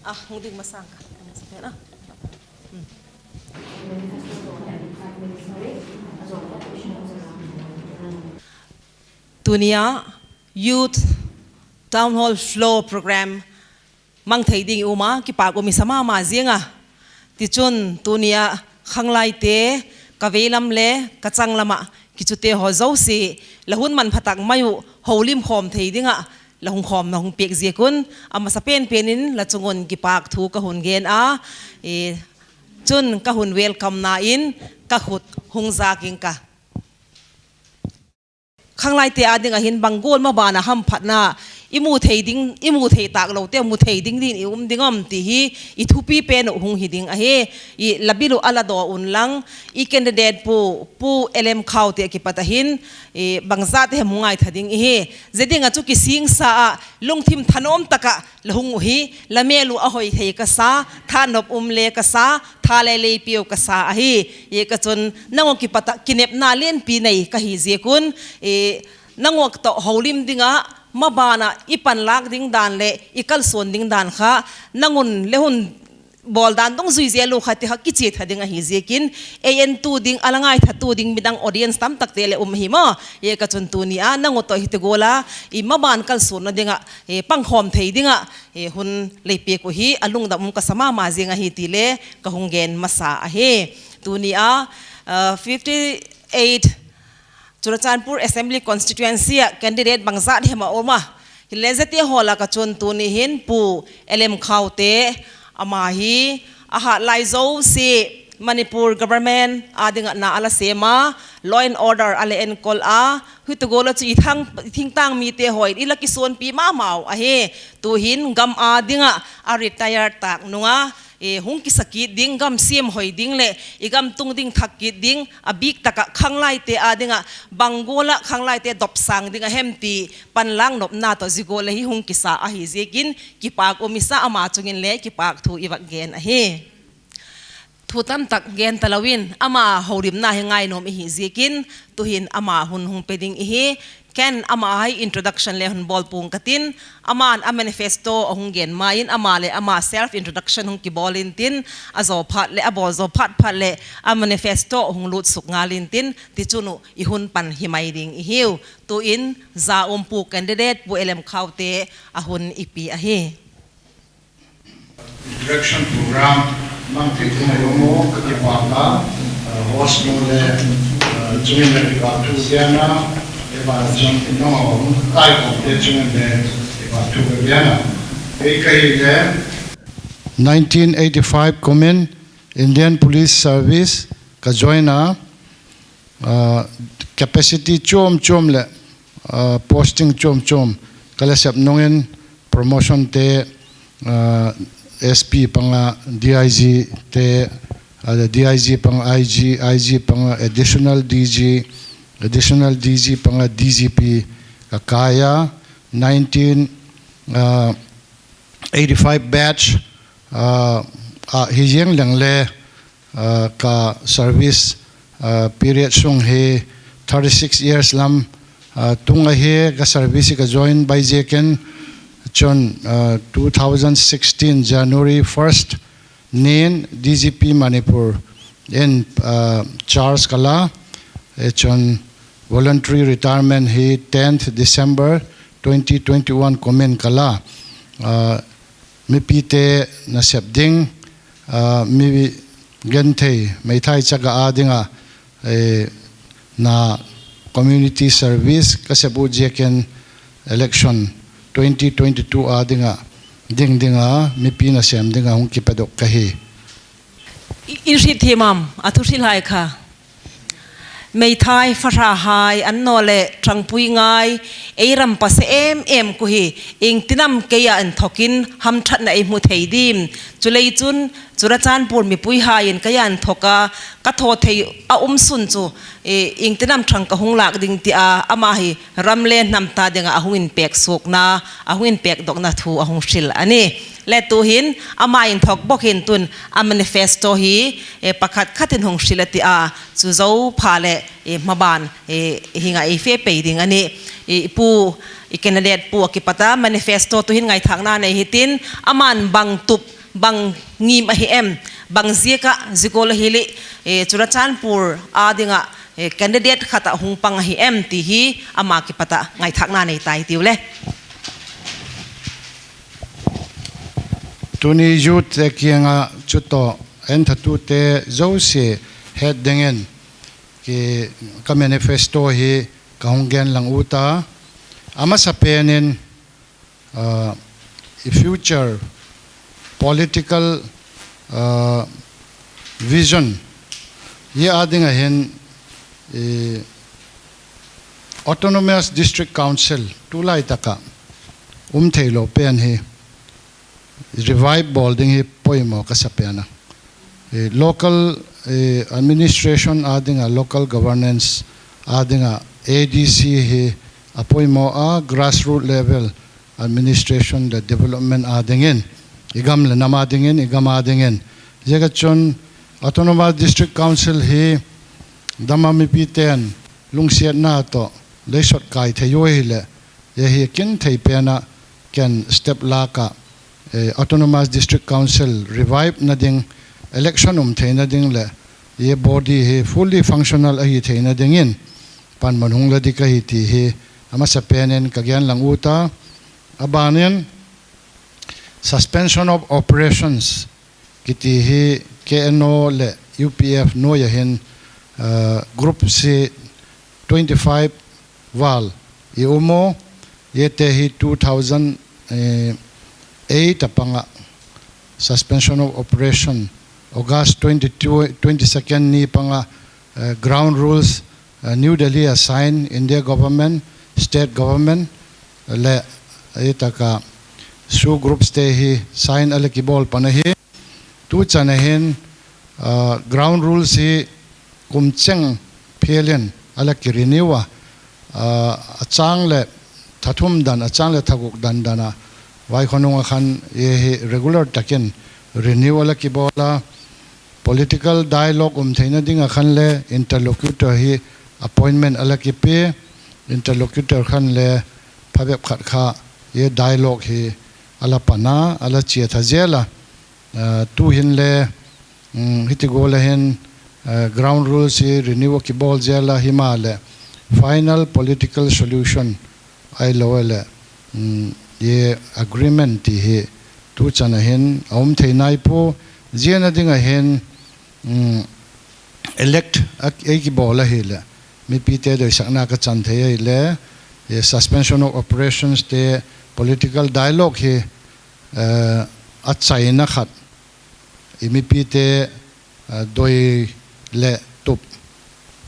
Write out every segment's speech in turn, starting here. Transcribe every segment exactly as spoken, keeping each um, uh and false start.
Ah, hung ding masang ka. Hung sa pen, ah. Hmm. Tuni a Youth Town Hall Floor Program mang thei ding i um a, kipak um i sa mahmah ziang a. Tichun tuni a khanglaite ka veilam leh ka changlam a kichute haw zosia la hun manphatak mai uh houlim khawm thei ding a la hung khawmna hong piak ziak un, a masa penpen in la chung un kipahthu ka hon gen a, eh, chun ka hon welcome na in ka khut hong zak ing ka. Khanglaite ading a hin bang gual maban a hamphatna i mu thei ding, i mu thei tak lou te mu thei ding din i um ding om ti hi i thupi pen uh hong hi ding ahi. I la bil uh a la dawn un lang, i candidate pu, Pu L M Khaute kipat a hin, i bangzah te hem hong ngaitha ding i hi. Zia ding a chu kisingsa a lungthim thanuam tak a la hung uhi, la mel uh a hoi thei ka sa, thanop um leh ka sa, tha leh lei piau ka sa ahi. Ziak a chun nang uh kipat a kinepna lianpi nei ka hi ziak un, eh, nang uh toh houlim ding a, maban a i panlak ding dan leh i kalsuan ding dan kha nang un leh hun bawl dan dungzui zel uh kha te kha kichi tha ding ahi ziakin, ei entu ding, a la ngaithatu ding midang audience tamtak te leh um hi maw. Ziak a chun tuni a nang uh toh hite gual a i maban kalsuanna ding a, eh, pangkhawm thei ding a, eh, hun lei piak uh hi a lungdam um ka sa mahmah ziang ahi ti leh ka hong gen masa ahi. Tuni a, uh, fifty-eight Churachandpur Assembly Constituency a candidate bangzah hem a om a. Hileh zia te haw lak a chun tuni hin Pu L M Khaute, ama hi a hat lai zosia Manipur government ading a na a la sem a, law and order a la enkol a, hite gual a chu i thang, i thingtang mite haw in i la kisuanpi mahmah uh ahi. Tuhin gam ading a a retire tak nung a, eh, hong kisa kit ding, gam siam hoi ding leh i gam tung ding thak kit ding, a bik tak a khanglaite ading a bang gual a khanglaite dopsang ding a hem ti panlak nopna toh zia gual a hi hong kisa ahi ziakin kipak um i sa, ama chung in leh kipahthu i va gen ahi. Thu tamtak gen ta lou in, ama houlimna hi ngainuam i hi ziakin, tuhin ama hun hong pe ding i hi. Ken ama hai introduction leh hon bawl pung ka tin, aman a manifesto a hong gen ma in, ama leh ama self introduction hong kibawl in tin, a zaw phat leh, a bawl zaw phat phat leh, a manifesto a hong lut suk ngal in tin, tichun uh i hun pan hi mai ding i hi uh. Tuin, za um Pu candidate, Pu L M Khaute a hun i pi ahi. Introduction program mang thei ding a i om uh ka kipak a, uh, host nu leh, uh, chung in leh kipahthu gen a, e ba chung in nong a om tai kong te chung in leh kipahthu ka gen a. Ei ka hi leh nineteen eighty-five kum in Indian Police Service ka join a, uh, capacity chuam chuam leh, uh, posting chuam chuam ka la sep nung in promotion te, uh, S P pang a D I G te, uh, D I G pang a I G, I G pang a additional D G, additional D G pang a D G P ka kai a, nineteen, uh, eighty-five batch, uh, ah, hi ziang leng leh, uh, ka service, uh, period sung hi thirty-six years lam, uh, tung ahi. Ka service ka join bai ziakin chun, uh, two thousand sixteen January first nin D G P Manipur in, uh, charge ka la, eh, chun voluntary retirement hi tenth December twenty twenty-one kum in ka la. Uh, mipite nasep ding, uh, mi genthei meithai chak a ading a, eh, na community service ka sep uh ziakin election twenty twenty-two ading a, ding ding a, mipi nasem ding a hong kipe dok ka hi. I, i hriet hi mam, a thu hrilhai kha. Meithai, fahrahai, annawleh, thangpui ngai, ei ram pase em em ku hi, iengtin am kei a enthokin hamthatna ei mu thei dim. Chuleh chun, Churachandpur mipui hai in kei a enthok a, ka thaw thei a um sun chu, eh, iengtin am thang ka hong lak ding ti a, ama hi ram leh hnam ta ding a hong inpek sukna, a hong inpek dokna thu a hong hril ahi. Leh tuhin, ama enthok bawk in tun, a manifesto hi, eh, pakhat khat in hong hril a ti a, chu zoh pha leh, eh, maban, eh, hi nga ei fe pei ding ahi. I pu, i candidate pu a kipat a manifesto tuh hi'n ngaihthakna nei hitin, aman bang tup, bang ngim ahi em, bang ziak a zikol ahih leh, eh, Churachandpur a ding a, eh, candidate khat a hong pang ahi em chih hi ama kipat a ngaihthakna nei tai tiu le. Tuni youth te kiang a chu toh, enthatute zosia het dingin, ki, ka manifesto hi ka hong gen lang ut a. A masapen in, uh, i future political, uh, vision hi a ding a hin, i Autonomous District Council tulai tak a um theilou pen hi revive bawl ding hi poimoh ka sa pen a. Eh, local, eh, administration a ding a, local governance a ding a, A D C hi a poimoh a, grassroots level administration leh development a dingin, i gam leh nam a dingin, i gam a dingin. Ziak a chun Autonomous District Council hi dam a mipite'n lungsiatna toh lei sawt kai thei uh hileh, hiai hi kin thei pen a ken step lak a, eh, Autonomous District Council revive na ding, election um theihna ding leh, hiai body hi fully functional ahi theihna dingin panmun hong la di ka hi chih hi a masapen in ka gen lang ut a. A ban in suspension of operations kiti hi K N O leh U P F nuai a hin, uh, group C twenty-five val i um uh, hiaite hi two thousand eight a pang a suspension of operation, August twenty-two, twenty-second ni pang a, uh, ground rules, uh, New Delhi a sign, India government, state government, leh, eh, tak a SoO groups te hi sign a la kibawl pan ahi. Tu chan a hin, uh, ground rules hi kum cheng phial in a la ki renew a, uh, a chang leh tha thum dan, a chang leh tha guk dan dan a, vaikhonung a khan hiai hi regular takin renew a la kibawl a. Political dialogue um theihna ding a khan leh interlocutor hi appointment a la kipe, interlocutor khan leh phabep khat kha hiai dialogue hi a la pan a, a la chia tha zel a. Ah, tu hin leh, mm, hiti gual a hin, ah, ground rules hi renew a kibawl zel a, himahleh final political solution ahihlouh leh, mm, hiai agreement chih hi tu chan a hin a um thei nai pua. Ziak a ding a hin, mm, elect a, ei kibawl ahihleh, mipite doisakna ka chan thei ahihleh, hiai suspension of operations te political dialogue hi, eh, a chaina khat, i mipite, eh, doi leh tup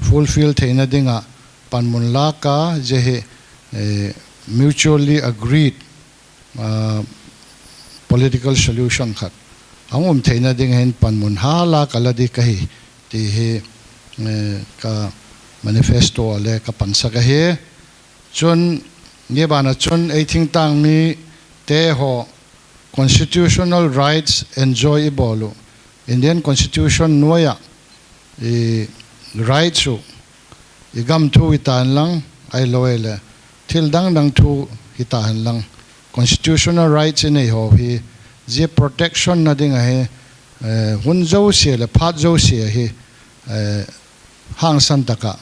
fulfill theihna ding a panmun lak a, hiai hi, eh, mutually agreed, ah, political solution khat a hong um theihna ding a hin panmun ha lak a la di ka hi chih hi, eh, ka manifesto ah leh ka pansak ahi. Chun, hiai ban ah chun ei thingtang mite haw constitutional rights enjoy i bawl uh. Indian Constitution nuai a i rights uh, i gam thu hita henlang, ahihlouh leh thil dangdang thu hita henlang, constitutional rights i nei haw hi, hiai protection na ding a hi, eh, hun zosia leh phat zosia hi, eh, hangsan tak a,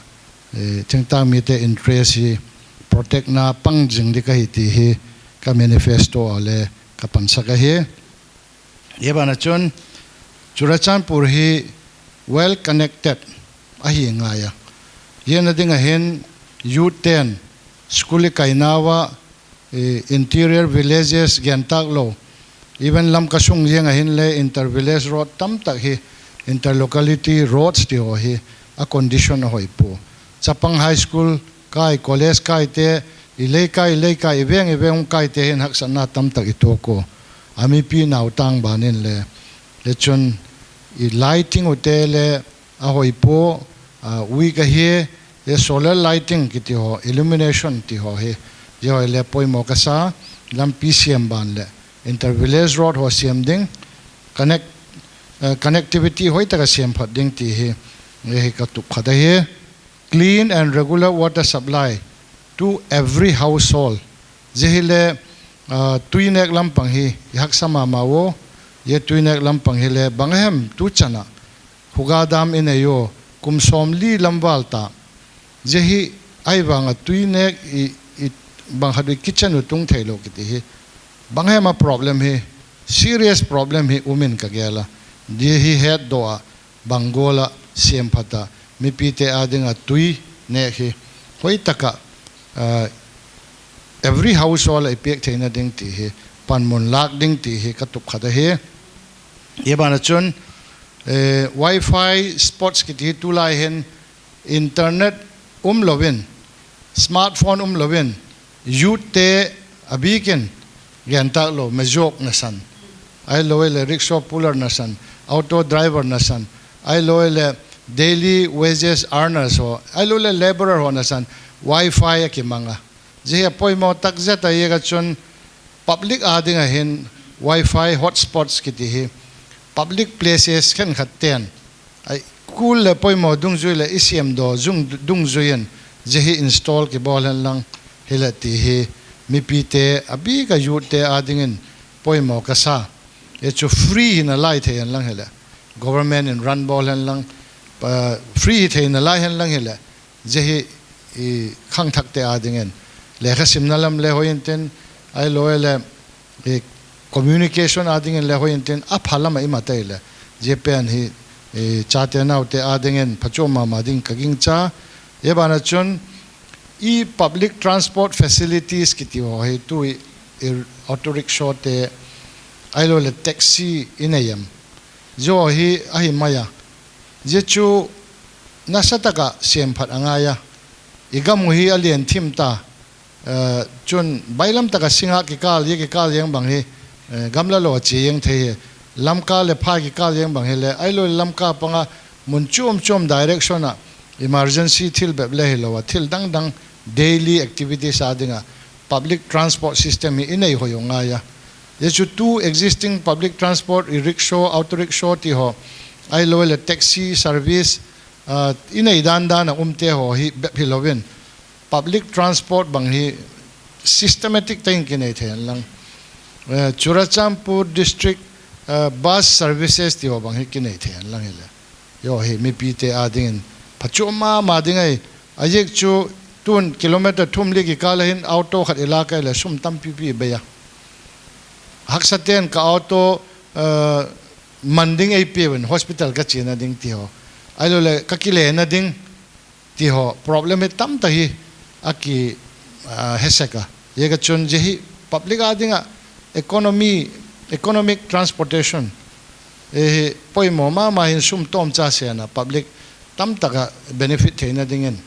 eh, thingtang mite interest hi protect na pang zing di ka hi chih hi ka manifesto ah leh ka pansak ahi. Hiai ban ah chun Churachandpur hi well connected ahi ngai a. Ziak a ding a hin youth te'n school i kai nau a, eh, interior villages gen tak lou, even Lamka sung ziang a hin leh inter village road tamtak hi, inter locality roads chih haw hi a condition a hoih pua. Chapang High School kai, college kaite, i leikai, leikai, i veng, i veng kaite hin haksatna tamtak i tuak uh. A mipi nautang ban in leh, leh chun i lighting uh te leh a hoih pua, ah, weak ahi, hiai solar lighting kiti haw, illumination chih haw hi, hiai haw leh poimoh ka sa, lampi siam ban leh, inter village road haw siam ding, connect, eh, connectivity hoihtak a siam phat ding chih hi, hiai hi ka tup khat ahi. Clean and regular water supply, to every household. Zia hi leh, ah, tui nek lampang hi, i haksa mahmah uh, zia tui nek lampang hi leh, bang hem tu chan a, Khuga dam i nei uh, kum sawmli lam val ta. Zia hi, ahihvang a tui nek i, i bang khat i kitchen uh tung theilou kiti hi. Bang hem a problem hi, serious problem hi um in ka gel a. Zia hi hetdoh a, bang gual a siam phat a, mipite ading a tui nek hi. Hoihtak a, ah, every household a i piak theihna ding ti hi, panmun lak ding ti hi ka tup khat ahi. Zia ban a chun, eh, wifi spots kiti hi tulai hin internet um lou in, smartphone um lou in, youth te a bik in gen tak lou, mezok nasan. Ahilou leh rickshaw puller nasan, auto driver nasan, ahilou leh daily wages earners ho, ahilou leh laborer ho nasan, wifi a kimang a. Zia hi a poimoh tak zet a, zia ka chun public ading a hin wifi hotspots kiti hi. Public places khenkhat ten a kul leh poimoh dungzui leh i siam doh zung dungzui in zia hi install kibawl hen lang hi leh ti hi mipite a bik a youth te ading in poimoh ka sa. Zia chu free hi nalai thei hen lang hi leh. Government in run bawl hen lang, ah, free hi thei nalai hen lang hi leh. Zia hi i khangthakte ading in. Lehkha simna lam leh hoih in tin, ahilou leh, i communication ading in leh hoih in tin, a pha lam a i mat leh. Zia pen hi, i chate naute ading in, phachuam mahmah ding ka gingcha. Zia ban a chun, i public transport facilities kiti ho hi tu i, i auto rickshaw te, ahilou leh taxi i nei em. Zia hi ahi mai a. Zia chu nasatak a siam phat a ngai a. I gam uh hi a lian thim ta. Eh, chun bailam tak a sing a kikal, zia kikal zeng bang hi, eh, gamla lou a chi zeng thei hi. Lamka leh phai kikal zeng bang hi leh, ahilou leh Lamka pang a mun chuamchuam direction a emergency thil bep leh hilou a, thil dangdang daily activities ading a public transport system hi i nei hoih uh ngai a. Zia chu tu existing public transport, i rickshaw, auto rickshaw ti ho, ahilou leh taxi service, ah, i nei dandan a umte ho hi bep hilou in, public transport bang hi systematic tak in kinei thei hen lang. Eh, Churachandpur district, eh, bus services ti ho bang hi kinei thei hen lang hi leh. Zia hi mipite ading in phachuam mahmah ding ahi. A ziak chu tun kilometer thum li kikal a hin auto khat i lak a leh sum tampipi bei a. Haksa ten ka auto, eh, man ding ei pia un hospital ka china ding ti ho, ahilou leh ka kilenna ding ti ho, problem hi tamtak hi a ki, ah, hesek a. Zia ka chun zia hi public ading a economy, economic transportation, eh, hi poimoh mahmah in sum tawmcha siam a public tamtak a benefit theihna ding in.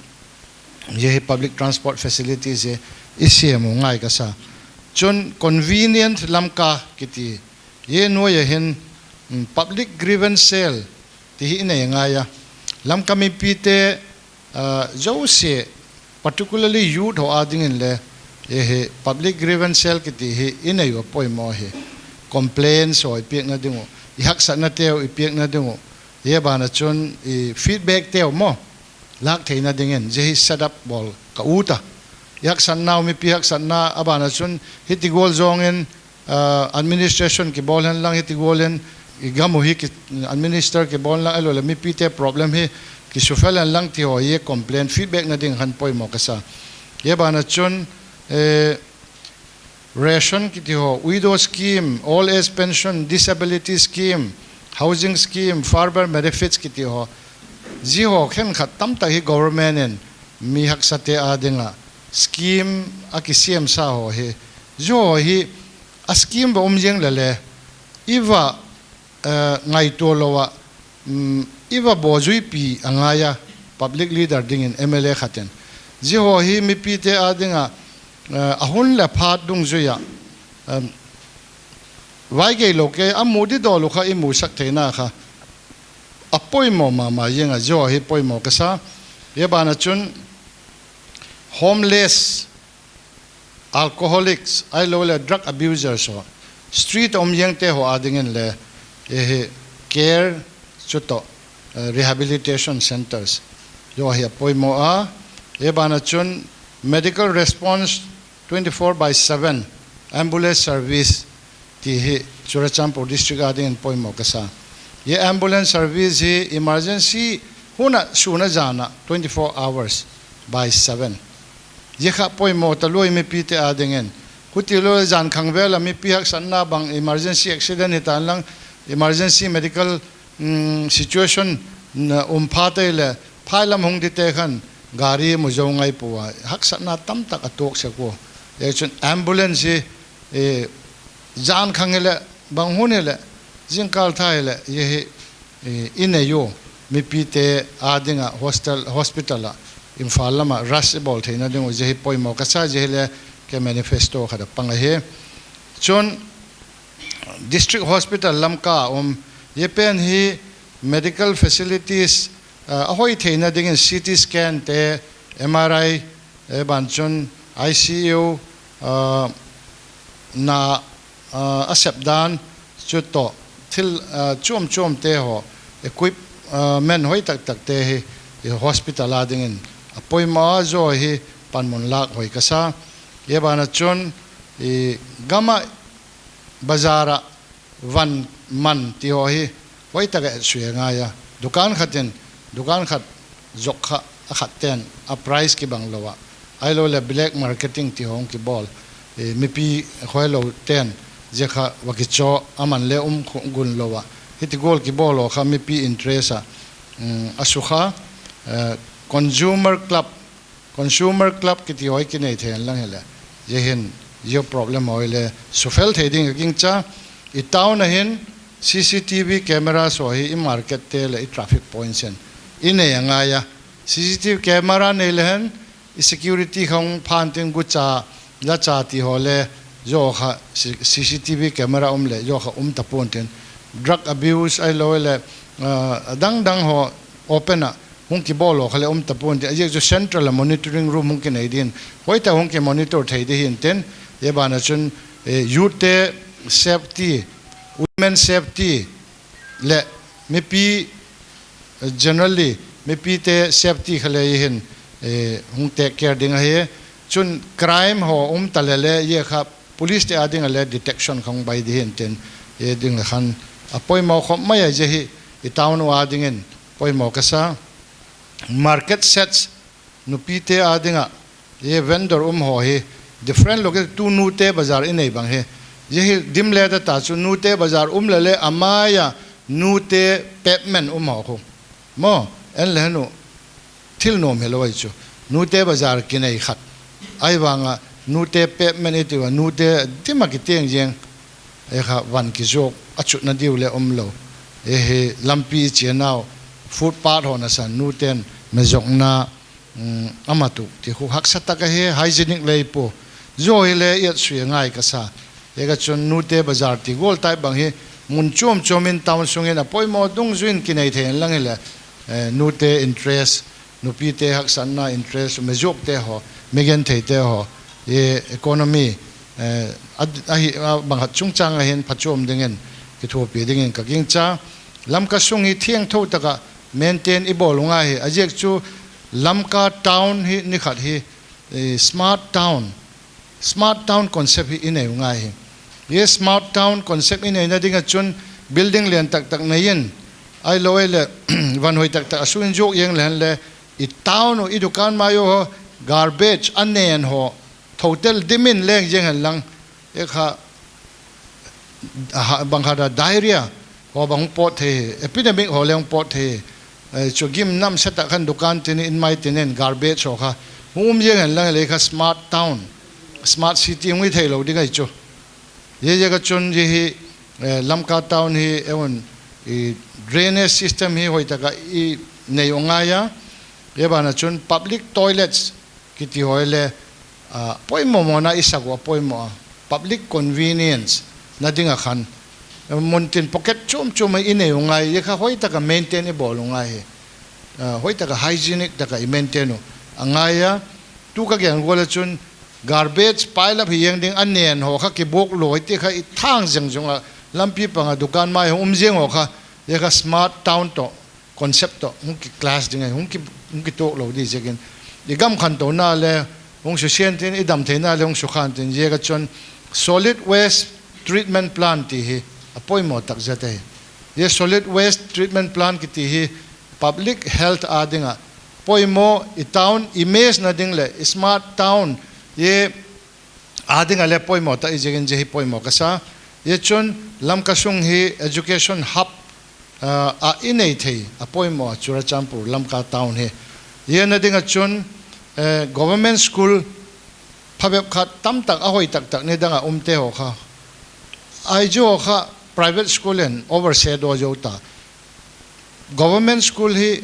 Zia hi public transport facilities hi i siam uh ngai ka sa. Chun convenient Lamka kiti. Zia nuai a hin, mm, public grievance cell ti hi i nei ngai a. Lamka mipite, ah, zosia, particularly youth ho ading in leh, eh, hi public grievance cell kiti hi i nei uh a poimoh hi. Complaints ho i piakna ding uh, i haksatnate uh i piakna ding uh. Zia ban a chun i feedback te uh maw lak theihna ding in, zia hi set up bawl ka ut a. I haksatna uh, mipi haksatna a ban a chun hiti gual zong in, ah, administration kibawl hen lang hiti gual in, i gam uh hi ki administer kibawl hen lang, ahilou leh mipite problem hi kisufel hen lang ti ho, zia complain feedback na ding khan poimoh ka sa. Zia ban a chun, eh, ration kiti ho, widow scheme, old age pension, disability scheme, housing scheme, farmer benefits kiti ho. Zia ho khenkhat tamtak hi government in mi haksate ading a scheme a kisiam sa ho hi. Zia ho hi a scheme va um zeng leh leh i va, eh, ngaihtuah lou a, mm, i va bawzuipi a ngai a, public leader ding in M L A khat in. Zia ho hi mipite ading a, eh, a hun leh phat dungzui a, em, vai gei lou kei a mu di dawl uh kha i musak theihna kha a poimoh mahmah zeng a, zia ho hi poimoh ka sa. Zia ban a chun homeless, alcoholics, ahilou leh drug abusers ho, street a um zengte ho ading in leh, eh, hi care chutoh, eh, rehabilitation centres. Zia hi a poimoh a, zia ban a chun Medical response twenty-four by seven, ambulance service ti hi Churachandpur district adingin poimoh ka sa. Hiai ambulance service hi emergency hun a, sun a, zan a, twenty-four hours by seven. Hiai kha poimoh talua mipite adingin. Huchi lou zan khang vel a mipi haksatna bang emergency accident hitan lang, emergency medical, mm, situation na um pha te leh, phailam hong dite khan gari mu zou ngai pua, haksatna tamtak a tuak sek ua. Hiai chun ambulance hi, eh, zan khang hileh, bang hun hileh, zingkal thai hileh, hiai hi, eh, i nei uh, mipite adinga hostel, hospital a, Imphal lam a rush i bawl theihna ding uh, hiai hi poimoh ka sa, hiai hi leh ka manifesto khat a pang ahi. Chun District Hospital Lamka a om, hiai pen hi medical facilities, ah, a hoih theihna dingin C T scan te, M R I, eh, ban chun I C U, ah, na, ah, a sep dan chu toh thil, ah, chuamchuam te haw, equip, ah, men hoih taktak te hi, hiai hospital adingin a poimoh a, hiai hi panmun lak hoih ka sa. Hiai ban ah chun, hiai gam a bazar a van man ti haw hi hoih taka et sui a ngai a. Dukan khat in, dukan khat zok kha a khat ten a price kibang lou a. Ahihlouhleh black marketing ti hong kibawl. Eh, mipi khoih lou ten, hiai kha va kicho a man leh um khong gun lou a. Hichi gual kibawl uh kha mipi interest a, mm, a sukha, eh, consumer club Consumer club kiti haw kinei thei lang hileh, hiai hin hiai problem haw leh sufel thei ding ka gingcha. I town a hin C C T V camera haw hi i market te leh i traffic points in i nei a ngai a. C C T V camera nei leh hen i security khong phan tin gucha, lacha ti haw leh hiai kha C-, C C T V camera om leh hiai kha um ta puan tin. Drug abuse ahihlouhleh, ah, dangdang haw open a hong kibawl uh kha leh um ta puan tin, a ziak chu central a monitoring room hong kinei ding, hoih taka hong kimonitor thei ding hi'n tin, hiai ban ah chun, eh, youth te safety, women safety leh mipi, eh, generally mipite safety kha leh hiai hin, eh, hong take care ding ahi. Chun crime haw um ta leh leh hiai kha police te adinga leh detection khong bai ding hi'n tin, hiai ding leh khan a poimoh khop mai a, hiai hi i town uh adingin poimoh ka sa. Market sets, nupite adinga, hiai vendor um haw hi different location, tu nute bazar i nei bang hi. Hiai hi dim leh ta ta chu nute bazar um leh leh a mai a nute pavement um haw khu. Maw, en leh nu, thil nuam hilou ahi chu. Nute bazar kinei khat. Ahihvang a nute pavement i ti ua, nute dim a kiteng jeng. Hiai kha van kizuak a chutna diu leh um lou. Hiai hi lampi i chiang uh, footpath haw na san, nuten mezokna, mm, a mat uh ti khu haksa taka hi, hygienic leh i pu. Hiai hi leh i et sui a ngai ka sa. Hiai kha chun nute bazar ti gual type bang hi mun chuamchuam in town sungin a poimoh dungzui in kinei thei lang hileh, eh, nute interest, nupite haksatna interest, mezuak te haw, mi genthei te haw, hiai economy, eh, a, a hi, a bang khat chungchang a hin phatchuam dingin kithuapi dingin ka gingcha. Lamka sung hi thiangtho taka maintain i bawl uh ngai hi. A ziak chu Lamka town hi ni khat hi, eh, smart town, smart town concept hi i nei uh ngai hi. Hiai smart town concept i neihna ding a chun building lian taktak nei in, ahihlouhleh van hoih taktak a sung in zuak jeng leh hen leh, i town uh, i dukan mai uh haw garbage a nen haw thou tel dim in leng jeng hen lang, hiai kha, ah, bang khat a diarrhea haw bang pawt thei hi, epidemic haw leng pawt thei hi. Eh, chu gim namse tak khan dukan tin in, mai tin in, garbage haw kha hong um jeng hen lang leh kha smart town, smart city hong hi theilou ding ahi chu. Hiai, hiai kha chun hiai hi, eh, Lamka town hi, eh, un, i drainage system hi hoih taka i nei uh ngai a. Hiai ban ah chun public toilets kiti haw leh, ah, poimoh mawhna i sak uh a poimoh a. Public convenience na ding a khan. Mun tin pocket chuamchuam i nei uh ngai, hiai kha hoih taka maintain i bawl uh ngai hi. Ah, hoih taka hygienic taka i maintain uh a ngai a. Tu ka gen gual a chun garbage pile up hi jeng ding a nen haw kha kibuk lou, hiai te kha i thang zengzeng a lampi pang a dukan mai hong um jeng haw kha, hiai kha smart town toh concept toh hong ki clash ding ahi, hong ki, hong kituak lou ding ziakin. I gam khantouna leh, hong susia intin, i dam theihna leh hong sukha intin, ziak a chun solid waste treatment plant ti hi a poimoh tak zet ahi. Zia solid waste treatment plant kiti hi public health a ding a poimoh, i town image na ding leh i smart town zia a ding a leh poimoh tak i ziakin zia hi poimoh ka sa. Zia chun Lamka sung hi education hub, ah, a i nei thei a poimoh Churachandpur Lamka town hi. Zia na ding a chun, eh, government school phabep khat tamtak a hoi taktak ni dang a umte haw kha, ai zu haw kha private school in overshadow zou ta. Government school hi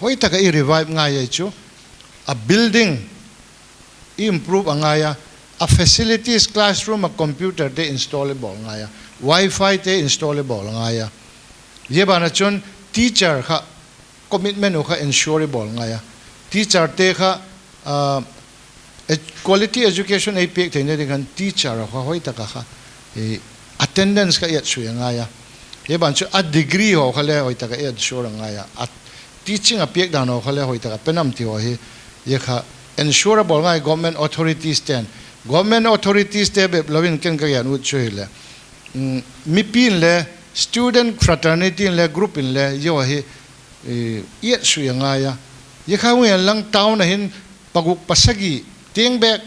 hoitak a i revive ngai ahi chu, a building i improve a ngai a, a facilities, classroom a computer te install i bawl ngai a, wifi te install i bawl ngai a. Zia ban a chun teacher kha commitment uh kha ensure i bawl ngai a. Teacher te kha, ah, ed-, quality education ei piak theihna ding khan teacher uh kha hoitak a kha, eh, attendance kha i ensure ngai a. Zia ban chu a degree haw kha leh hoitak a i ensure ngai a. A teaching a piak dan haw kha leh hoitak a pe nam ti haw hi, zia kha ensure a bawl ngai government authorities ten. Government authorities te bep lou in ken ka gen ut chu hileh, mm, mipi in leh, student fraternity in leh, group in leh, zia haw hi, eh, i ensure ngai a. Zia kha hong en lang town a hin paguk pasagi tiang bek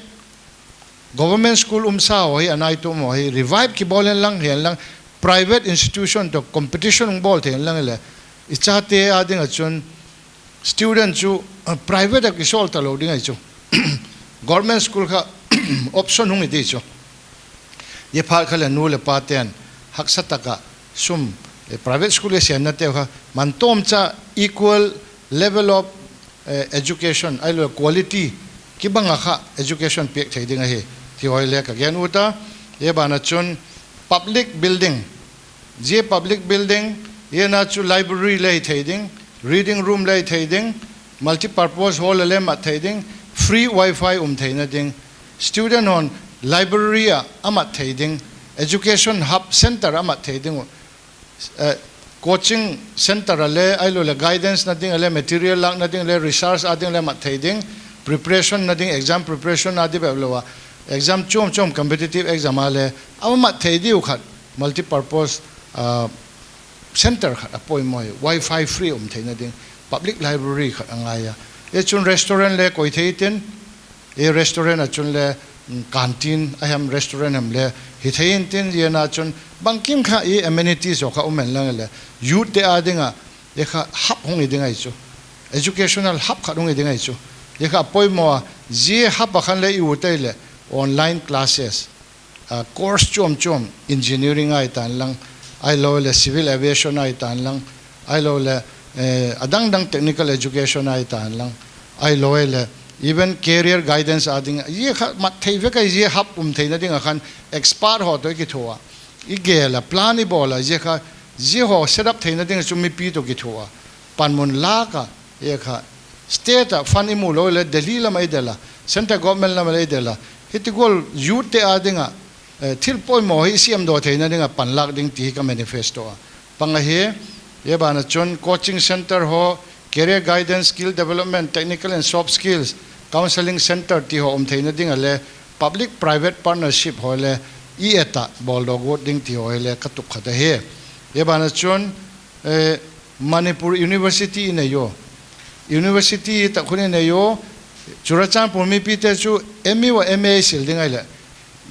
government school umsa haw hi, a nai tum haw hi revive kibawl en lang, hi en lang private institution toh competition hong bawl thei en lang leh, i chate a ding a chun student chu, uh, private a kisawl ta lou ding ahi chu. Government school kha option hong hi di chu. Zia phat kha leh nu leh pa ten haksa tak a sum, eh, private school i sianna te uh kha man tawm cha equal level of, eh, education, ahilou quality kibang a kha education piak thei ding ahi ti haw leh ka gen ut a. Zia ban a chun public building, zia public building, zia na chu library leh hi thei ding, reading room leh hi thei ding, multipurpose hall leh mat thei ding, free wifi um theihna ding, student hon library a a mat thei ding, education hub center a mat thei ding uh, eh, coaching center a leh, ahilou leh guidance na ding a leh, material lakna ding leh, research a ding leh mat thei ding, preparation na ding, exam preparation a di bep lou a, exam chuamchuam competitive exam a leh a mat thei di uh khat multipurpose, ah, center khat a poimoh hi, wifi free um theihna ding, public library khat a ngai a. Zia chun restaurant leh koi thei tin, zia restaurant a chun leh, mm, canteen a hem restaurant hem leh hi thei intin, zia na chun bangkim kha i amenities haw kha um en lang leh, youth te a ding a, zia kha hub hong hi ding ahi chu. Educational hub khat hong hi ding ahi chu. Zia kha poimoh a, zia hub a khan leh i ut ei leh online classes, ah, course chuamchuam, engineering ahi tan lang, ahilou leh civil aviation ahi tan lang, ahilou leh, eh, a dangdang technical education ahi tan lang, ahilou leh even career guidance a ding, zia kha mat thei vek ahi, zia hub um theihna ding a khan expert haw toh i kithuah a, i gel a, plan i bawl a, zia kha, zia haw set up theihna ding chu mipi toh kithuah a, panmun lak a, zia kha state a fund i mu lou leh Delhi lam a i del a, central government lam a i del a, hiti gual youth te a ding a, eh, thil poimoh hi siam daw theihna ding a panlak ding ti hi ka manifesto a pang ahi. Zia ban a chun coaching center haw, career guidance, skill development, technical and soft skills, counseling center ti haw um theihna ding a leh, public private partnership haw leh i et a bawl daw guat ding ti haw leh ka tup khat ahi. Zia ban a chun, eh, Manipur University i nei uh. University tak hun i nei uh. Churachandpur mipi te chu M U a M A sil ding ahi leh,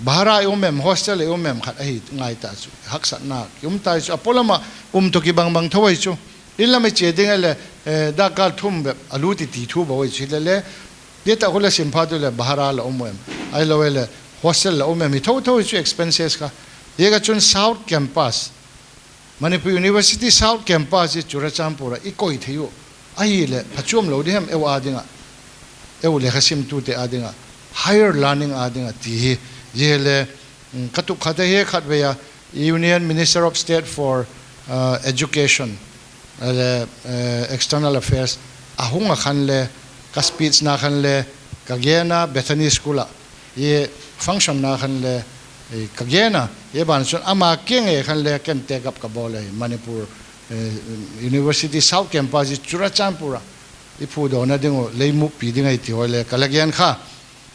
bhara i um em, hostel i um em khat ahi ngai ta chu. Haksatna ki um ta chu. A polam a um toh kibangbang thou ahi chu. Inn lam i chia ding ahi leh, eh, dak kal thum bep a lut i ti thu bou ahi chu leh leh. Zia tak hun leh sim phat uh leh bhara la um em, ahilou leh hostel la um em, hi thouthou chu expenses kha. Zia kha chun South Campus, Manipur University South Campus hi Churachandpur a i koi thei uh. Ahihleh phachuam lou di hem eu a ding a, eu lehkhasimtute a ding a, higher learning a ding a ti hi. Zia leh, mm, ka tup khat ahi, khatvei a Union Minister of State for, uh, Education, uh, leh, uh, External Affairs a hung a khan leh, ka speech na khan leh, ka gen a Bethany School a, i function na khan leh, i ka gen a, i ban chun ama kiang e khan leh ken take up ka bawl e, Manipur, eh, University South Campus i Churachandpur a i phudawnna ding uh lei mukpi ding ahi ti haw leh ka la gen kha.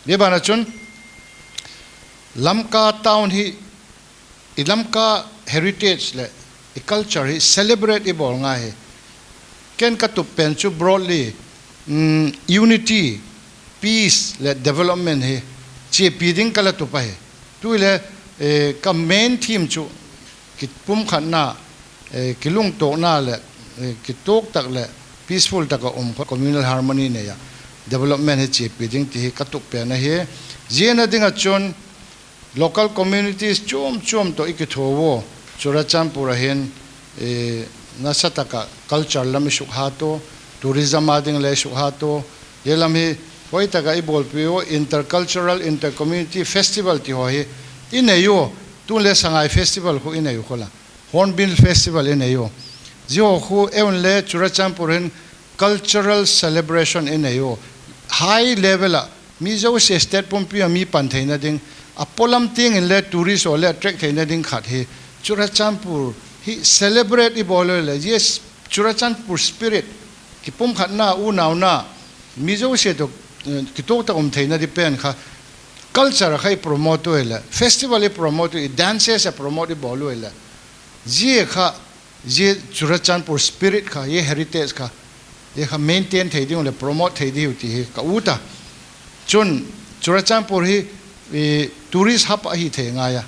Hia banah chun Lamka town hi, i Lamka heritage leh i culture hi celebrate i bawl ngai hi. Ken ka tup pen chu broadly, mm, unity, peace leh development hi chiapi ding ka la tup ahi. Tuleh, eh, ka main theme chu kipumkhatna, eh, kilungtawkna leh, eh, kituktak leh peaceful taka um kha, communal harmony nei a development hi chiapi ding ti hi ka tup pen ahi. Ziana dingah chun local communities chuamchuam toh i kithuah ua, Churachandpur ah hin, eh, nasataka culture lam i sukhat ua, tourism a ding leh i sukhat ua, hia lam hi hoihtaka i bawlpih ua, intercultural, intercommunity festival ti haw hi i nei ua, tun leh Sangai Festival khu i nei ua khola. Hornbill Festival i nei ua. Ziahaw khu ei un leh Churachandpur hin cultural celebration i nei ua. High level ah mi zosia state pumpi a mi pan theihna ding, a polam tengin leh tourist haw leh attract theihna ding khat hi. Churachandpur hi celebrate i bawl ua leh, yes, Churachandpur spirit, kipumkhatna, unauna, mi zosia toh, eh, kituktak um theihna di pen kha, culture kha i promote ua leh, festival i promote ua, i dances a promote i bawl ua leh, zia kha, zia Churachandpur spirit kha, zia heritage kha, zia kha maintain thei ding leh promote thei ding uh ti hi ka ut a. Chun Churachandpur hi, eh, tourist hub ahi thei ngai a.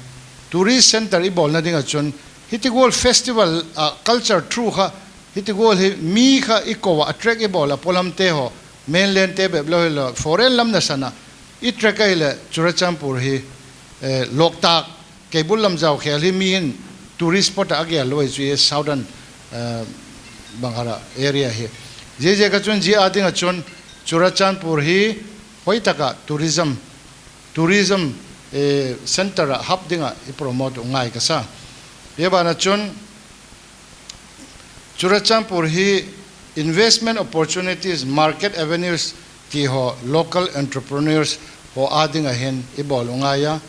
Tourist center i bawlna dingah chun, hiti gual festival, ah, culture through kha, hiti gual hi mi kha i kou a attract i bawl a, polam te haw, mainland te bep lou hilou, foreign lam nasan a i attract ahihleh Churachandpur hi, eh, Loktak, Keibul lam zau khel hi mi in tourist spot a gel lou chu hi southern, eh, Banghara area hi. Ziaziak a chun zia a dingah chun Churachandpur hi hoihtaka tourism, tourism, eh, center a hub dinga i promote uh ngai ka sa. Hia banah chun Churachandpur hi investment opportunities, market avenues ti haw, local entrepreneurs haw a dingah hin i bawl uh ngai a.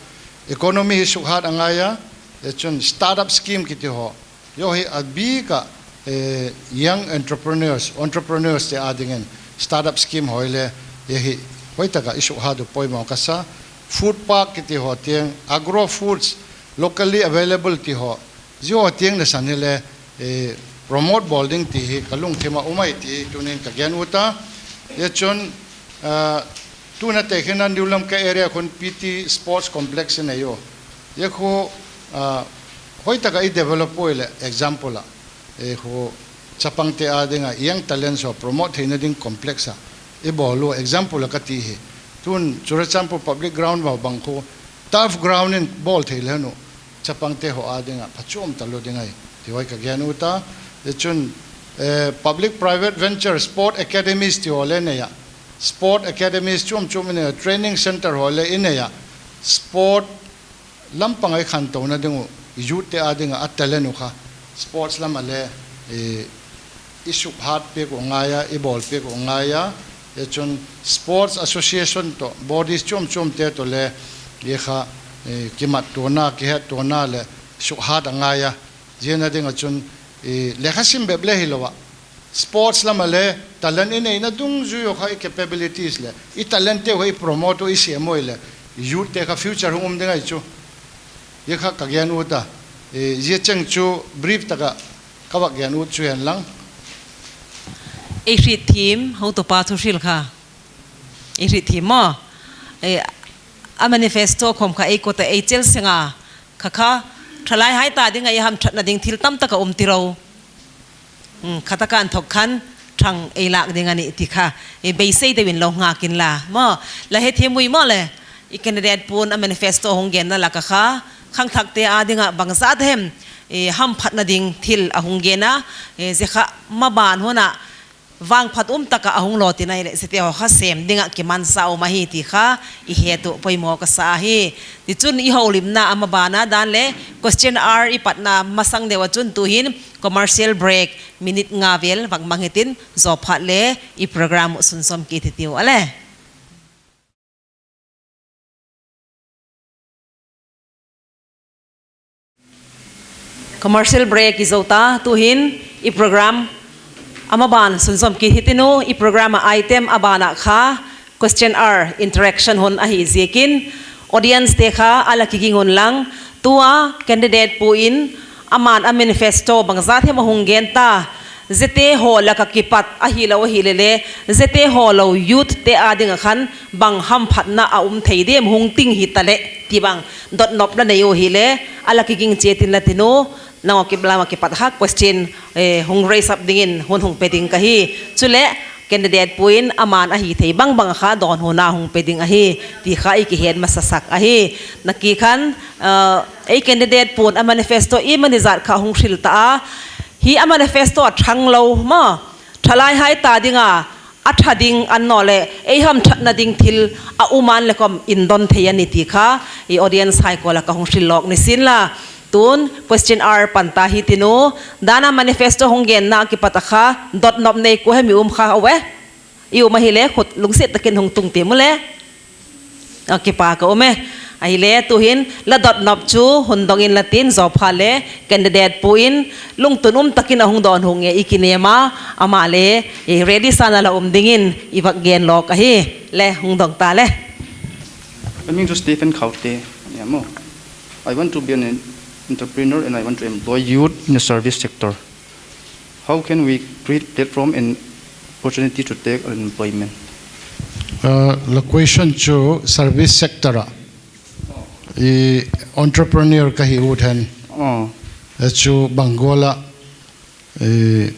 Economy hi sukhat a ngai a, eh, chun startup scheme kiti haw. Zia hi a bik a, eh, young entrepreneurs, entrepreneurs te a dingin startup scheme haw leh, zia hi hoihtaka i sukhat uh poimoh ka sa. Food park kiti haw teng, agro foods, locally available ti haw, zia haw teng nasan hileh, eh, promote bawl ding ti hi ka lungthim a um ahi ti tunin ka gen ut a. Zia chun, ah, tuna te khin a New Lamka area khun P T Sports Complex i nei ua. Zia khu, ah, hoihtaka i develop ua leh example a, eh, khu chapang te a dinga young talents haw promote theihna ding complex a i bawl ua example a ka ti hi. Tun Churachandpur public ground haw bang khu turf ground in bawl thei leh nu chapang te haw a dinga phachuam talua ding ahi ti huai ka gen ut a. Zia chun, eh, public private venture sport academies ti haw leh i nei a. Sport academies chuamchuam i nei a, training center haw leh i nei a. Sport lampang a i khantouna ding uh, youth te a dinga a talent uh kha sports lam a leh, eh, i sukhat pek uh ngai a, i bawl pek uh ngai a. Zia chun sports association toh bodies chuamchuam te toh leh, zia kha, eh, kimattuahna, kihettuahna leh sukhat a ngai a. Ziana dingah chun, eh, lekha sim bep leh hilou a, sports lam a leh talent i neihna dungzui uh kha i capabilities leh i talent te uh kha i promote ua, i siam ua leh youth te kha future hong um ding ahi chu. Zia kha ka gen ut a. Eh, zia cheng chu brief taka ka va gen ut chu hi'n lang. Ei hriet thim, houtupa thuhril kha. Ei hriet thim maw. Eh, a manifesto khawm kha ei kota ei chel seng a. Kha kha, thalai hai ta dinga i hamthatna ding thil tamtak a um ti lou. Hmm, kha taka a thawk khan, thang ei lak ding a nih ti kha. Eh, beisei deuh in lou ngak inla. Maw, la hethiam ui maw leh. I candidate pu'n a manifesto hong genna lak ah kha, khangthak te a dinga bangzah te hem, eh, hamphatna ding thil a hong gen a, eh, zia kha maban hun a vangphat um taka a hong lawt in ahihleh zia te haw kha sem dinga kimansa um ahi ti kha i het uh poimoh ka sa hi. Tichun i houlimna a maban a dan leh question hour i patna masang deuh a chun tuhin commercial break minute nga vel vak mang hitin, zoh phat leh i program uh sunzom kit hitiu a leh. Commercial break i zou ta, tuhin i program a maban sunzom kit hitin uh, i program a item a ban ah kha Question R, interaction hun ahih ziakin, audience te kha a la kiging un lang, tua candidate pu in aman a manifesto bangzah hem a hung gen ta, ziate haw lak a kipat ahilou ahih leh leh, ziate haw lou youth te ading a khan bang hamphatna a um thei diam hung ting hita leh, chih bang dotnop la nei uh ahih leh, a la kiging chiat in la tin uh, nang a kiplam a kipat kha question, eh, hung raise up dingin hun hung pe ding ka hi. Chuleh, candidate pu in aman a hih theih bangbang kha dawnhuna hung pe ding ahi, chih kha i kihet masasak ahi. Napi khan, eh, ei candidate pu'n a manifesto i mani zat kha hung hril ta a. Hi a manifesto a thang lou maw, thalai hai ta ding a, a tha ding a om leh, ei hamthatna ding thil a um a leh kawm in don thei a ni chih kha, i audience hai kual a ka hung hril lawk ni sin la. Tun, question R pan ta hi tin uh, dan a manifesto hung genna a kipat a kha, dotnop nei kuahem i um kha uh e. I um ahih leh, khut lungsiat takin hung tung tim uh leh. A kipak a um e. Ahih leh, tuhin, la dotnop chu, hun dong in la tin, zoh pha leh, candidate pu in, lungtun um takin a hung dawn hung e i kinem a, amah leh, i ready sa in a la um dingin, i va gen lawk ahi, leh, hung dong ta leh. Ka min chu Stephen Khaute, ya maw. I want to be an entrepreneur and I want to employ youth in the service sector. How can we create platform and opportunity to take employment? Uh, la question chu service sector a. I entrepreneur ka hih ut hen. Oh. Eh, chu bang gual a, eh,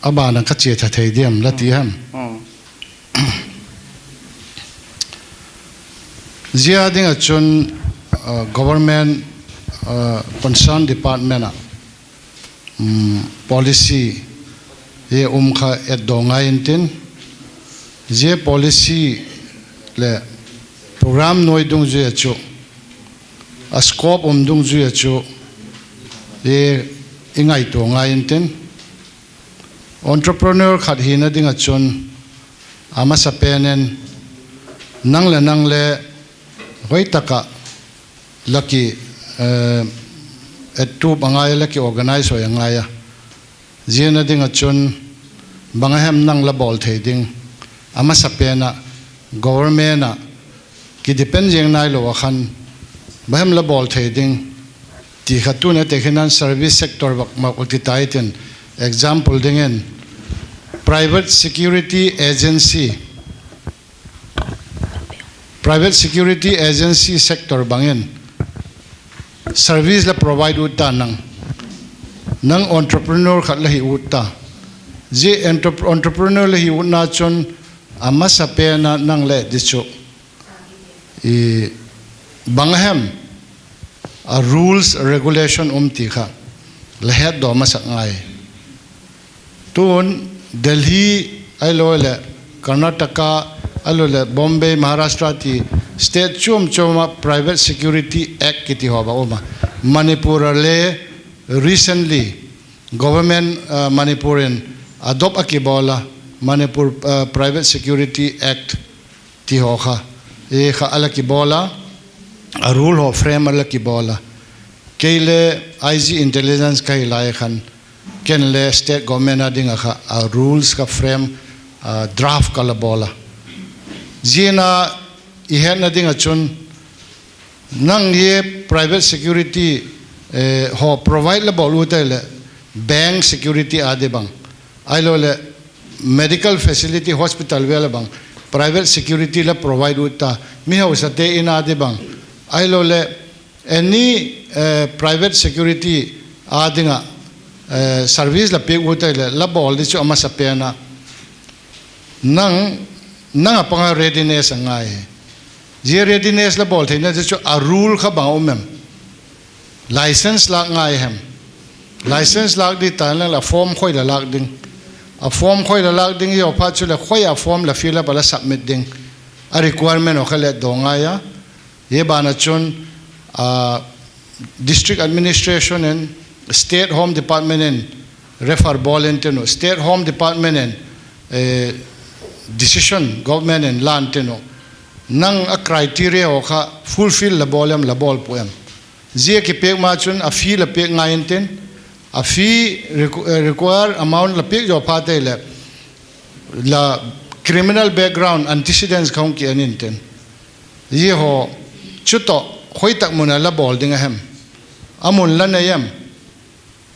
a ban a ka chia tha thei diam la ti hem. Oh. Zia ding a chun, uh, government, uh, concern department a, um, policy, zia um kha et dawng ngai in tin. Zia policy leh program nuai dungzui a chu, a scope um dungzui a chu, zia i ngaihtuah ngai in tin. Entrepreneur khat hihna ding a chun, a masapen in, nang leh nang leh, hoihtak a, la ki, eh, et tup a ngai, la ki organize hoih a ngai a. Zia na ding a chun, bang a hem nang la bawl thei ding. A masapen a, government a, ki depend zing nailou a khan, bang hem la bawl thei ding. Chih kha tun a te khin an service sector bak mak ul ti tai tin, example dingin, private security agency, private security agency sector bangin service la provide ut ta nang. Nang entrepreneur khat la hih ut ta. Zia entrep-, entrepreneur la hih utna chun a masapen a nang leh di chu. I bang hem a rules regulation um chih kha la het dawh masak ngai. Tun Delhi, ahilou leh Karnataka, ahilou leh Bombay, Maharashtra chih state chuamchuam a Private Security Act kiti haw bang um a. Manipur a leh recently government, uh, Manipur in adopt a kibawl a Manipur, uh, Private Security Act chih haw kha. Zia kha a la kibawl a, a rule haw frame a la kibawl a. Kei leh I G intelligence ka hih lai khan, ken leh state government a ding a kha, a rules ka frame, a draft ka la bawl a. Zia na i hetna ding a chun, nang zia private security, eh, haw provide la bawl ut a leh, bank security a di bang. Ahilou leh medical facility hospital vel a bang, private security la provide ut ta, mi hausa te in a di bang. Ahilou leh any, eh, private security a ding a, eh, service la piak ut a leh, la bawl di chu a masapen a. Nang, nang a pang a readiness a ngai. Zia readiness la bawl theihna di chu a rule kha bang um em. License lak ngai hem. License lak di tan leh form khoi la lak ding. A form khoi la lak ding i op phat chu leh khoi a form la fill up a la submit ding. A requirement haw kha let dawh ngai a. Zia ban a chun, ah, district administration in, state home department in, refer bawl in tin uh, state home department in, eh, decision government in la in tin uh. Nang a criteria haw kha fulfill la bawl em, la bawl pua em. Zia kipek ma chun a fee la pek ngai in tin, a fee requ-, eh, require amount la pek zaw phat leh, la criminal background, antecedents kha hong ki en in ten. Ye ho, chu toh, hoihtak mun a la bawl ding a hem. A mun la nei em.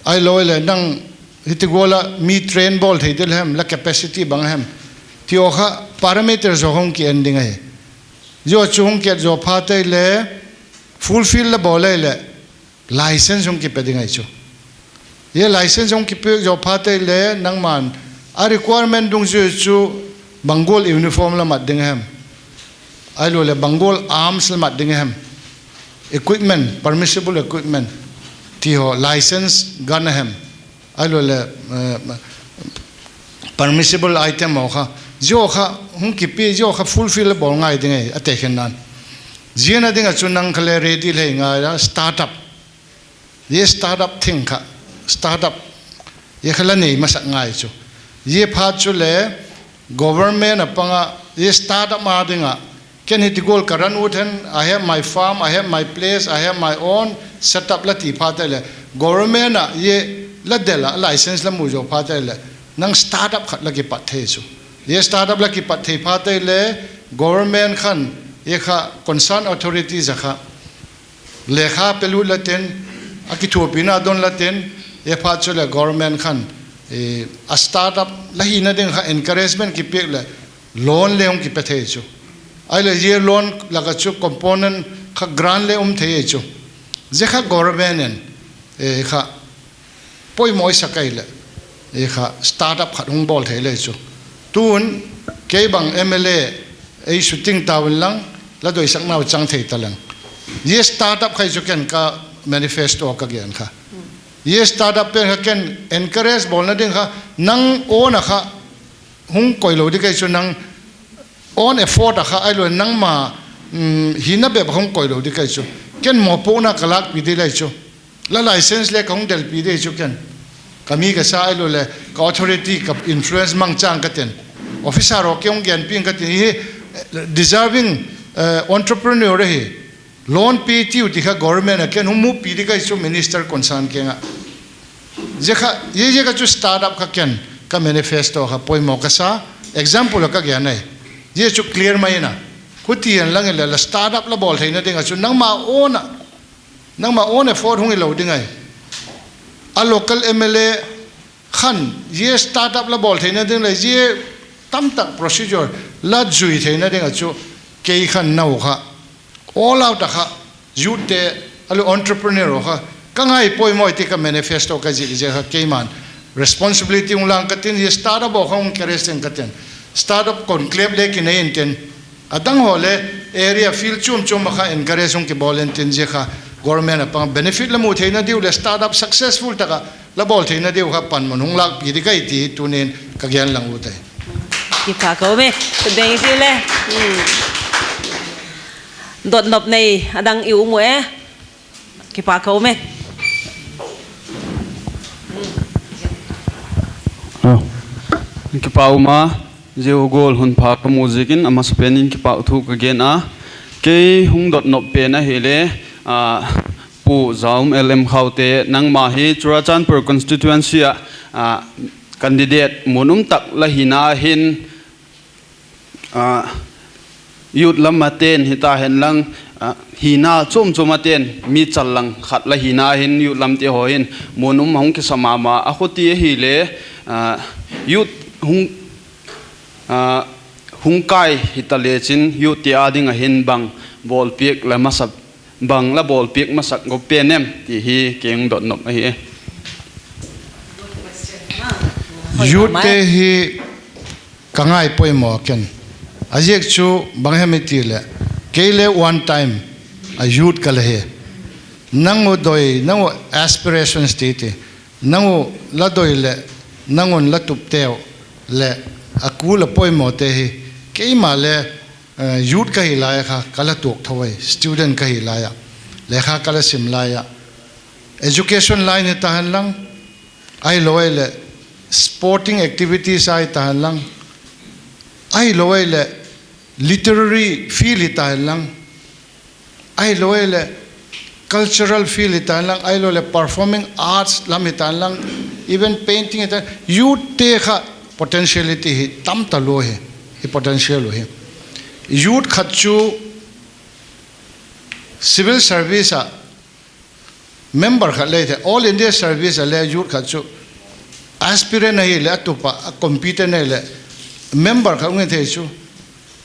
Ahilou leh nang hiti gual a mi train bawl thei ding a hem, la capacity bang a hem. Ti aw kha parameter zaw hong ki en ding ahi. Zaw chu hong ki et zaw phat leh fulfill la bawl leh license hong ki pe ding ahi chu. Ye license hong ki pe zaw phat leh nangman a requirement dungzui chu bang gual uniform la mat ding a hem. Ahilou leh bang gual arms la mat ding a hem. Equipment, permissible equipment. Ti ho, license gun a hem. Ahilou leh, eh, permissible item aw kha. Zaw kha, hong ki pe, zaw kha fulfill la bawl ngai ding ahi, a tekhin nan. Ziana ding a chu nang kha leh ready lei ngai la, startup. Ye startup thing kha, startup. Ye kha la nei masak ngai chu. Ye phat chu leh government a pang a, ye startup a ding a. Ken hiti gual ka run ut hen, I have my farm, I have my place, I have my own setup la ti phat leh. Government a ye la del a license la mu zaw phat leh. Nang startup khat la ki pat thei chu. Ye startup la ki pat thei phat leh, government khan, ye kha concern authorities a kha. Lekha pe lut la ten, a kithuapihna don la ten, ye phat chu leh government khan, eh, a startup la hihna ding kha encouragement ki piak leh loan leh hong ki pe thei chu. Ahileh ye loan lak a chu component kha grant leh um thei chu. Ye kha government in, eh, kha poimoh i sak ahihleh, i kha startup khat hong bawl thei lei chu. Tun, kei bang M L A, ei shooting tawn lang, la doisak nau chang thei ta leng. Ye startup kha chu ken ka manifesto ka gen kha. Ye startup pen kha ken encourage bawlna ding kha, nang own a kha, hong koih lou ding ahi chu nang own effort a kha, ahilou nangma, mm, hihna bep hong koih lou ding ahi chu. Ken mohpuakna ka lakpih ding ahi chu. La license leh ka hong delpih ding ahi chu ken. Ka mi ka sa ahilou leh, ka authority, ka influence mangcha ka ten. Officer aw kei hong genpih ka ten. Hi, eh, deserving, eh, entrepreneur ahi. Loan pe tiu ti kha government a ken hong mupih ding ahi chu minister concern kiang a. Ye kha, ye, ye kha chu startup kha ken, ka manifesto kha poimoh ka sa, example a ka gen ahi. Ye chu clear mai na. Huti hen lang leh la startup la bawl theihna ding a chu nangma own a, nangma own effort hong hi lou ding ahi. A local M L A khan, ye startup la bawl theihna ding leh, ye tamtak procedure la zui theihna ding a chu kei khan nou kha. All out a kha, youth te, ahilou entrepreneur aw kha, ka ngai poimoh ti ka manifesto ka zik zik kha keiman. Responsibility hong lang ka ten, ye startup aw kha hong encourage ka ten. Startup conclave leh ki nei in ten. A dang ho leh area field chuam chuam a kha encourage hong ki bawl in ten ye kha government a pang benefit la mu theihna ding uh leh startup successful tak a la bawl theihna ding uh kha panmun hong lakpih ding ahi ti tunin ka gen lang ut ahi. Kipahkhawm e, beng si leh. Hmm. Dotnop nei, a dang i um uh e. Kipahkhawm e. Oh. Kipak um a, ziau gual hun pha ka mu ziakin, a masapen in kipahthu ka gen a. Kei hong dotnop pen ahihleh, ah, Pu Zaum L M Khaute, nangmah hi Churachandpur constituency ah, ah, candidate mun um tak la hihna hin, ah, youth lam a ten hita hen lang, ah, hihna chuam chuam a ten mi chal lang khat la hihna hin youth lam te ho hin mun um hong kisa mahmah a, huti ahihleh, ah, youth hong, ah, hong kai hita leh chin youth te a ding a hin bang bawlpiak la masa bang la bawlpiak masak gawp pen em, ti hi kei hong dotnop ahi e. Youth te hi ka ngai poimoh ken. A ziak chu bang hem i ti leh, kei leh one time a youth ka la hi. Nang uh doi, nang uh aspirations ti ti. Nang uh la doi leh, nang un la tup teu leh, a kul a poimoh te hi. Keimah leh, eh, youth ka hi lai a kha, ka la tuak thou ahi, student ka hi lai a, lekha ka la sim lai a. Education line hita hen lang, ahilou leh sporting activities a hita hen lang, ahilou leh literary field hita hen lang, ahilou leh cultural field hita hen lang, ahilou leh performing arts lam hita hen lang, even painting hita, youth te kha potentiality hi tam talua hi. i potential uh hi. Youth khat chu civil service a member khat lei thei, All India Service a leh youth khat chu aspirant ahi leh, a tup a, a competent ahi leh, member khat ngei thei chu.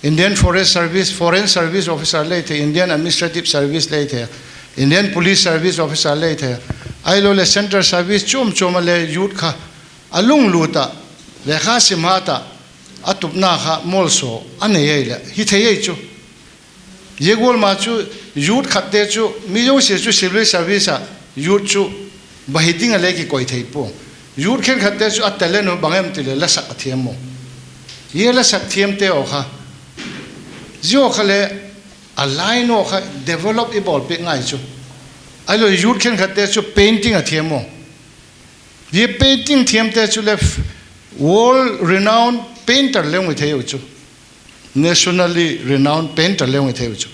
Indian Forest Service, Foreign Service Officer lei thei, Indian Administrative Service lei thei, Indian Police Service Officer lei thei. Ahilouleh Central Service chom chom a leh youth kha a lunglut a, lekha sim hat a, a tupna kha molso a nei ahi leh, hi thei ahi chu. Ye gual mah chu youth khatte chu, mi zosia chu civil service a youth chu bang hi ding a leh kikoih thei pua. Youth khenkhatte chu a talent uh bang em ti leh lasak a thiam maw. Ye lasak thiamte uh kha, zia uh kha leh a line uh kha develop i bawl pek ngai chu. Ahilouleh youth khenkhatte chu painting a thiam maw. Ye painting thiamte chu leh world renowned painter leng i thei uh chu. Nationally renowned painter leng i thei uh chu.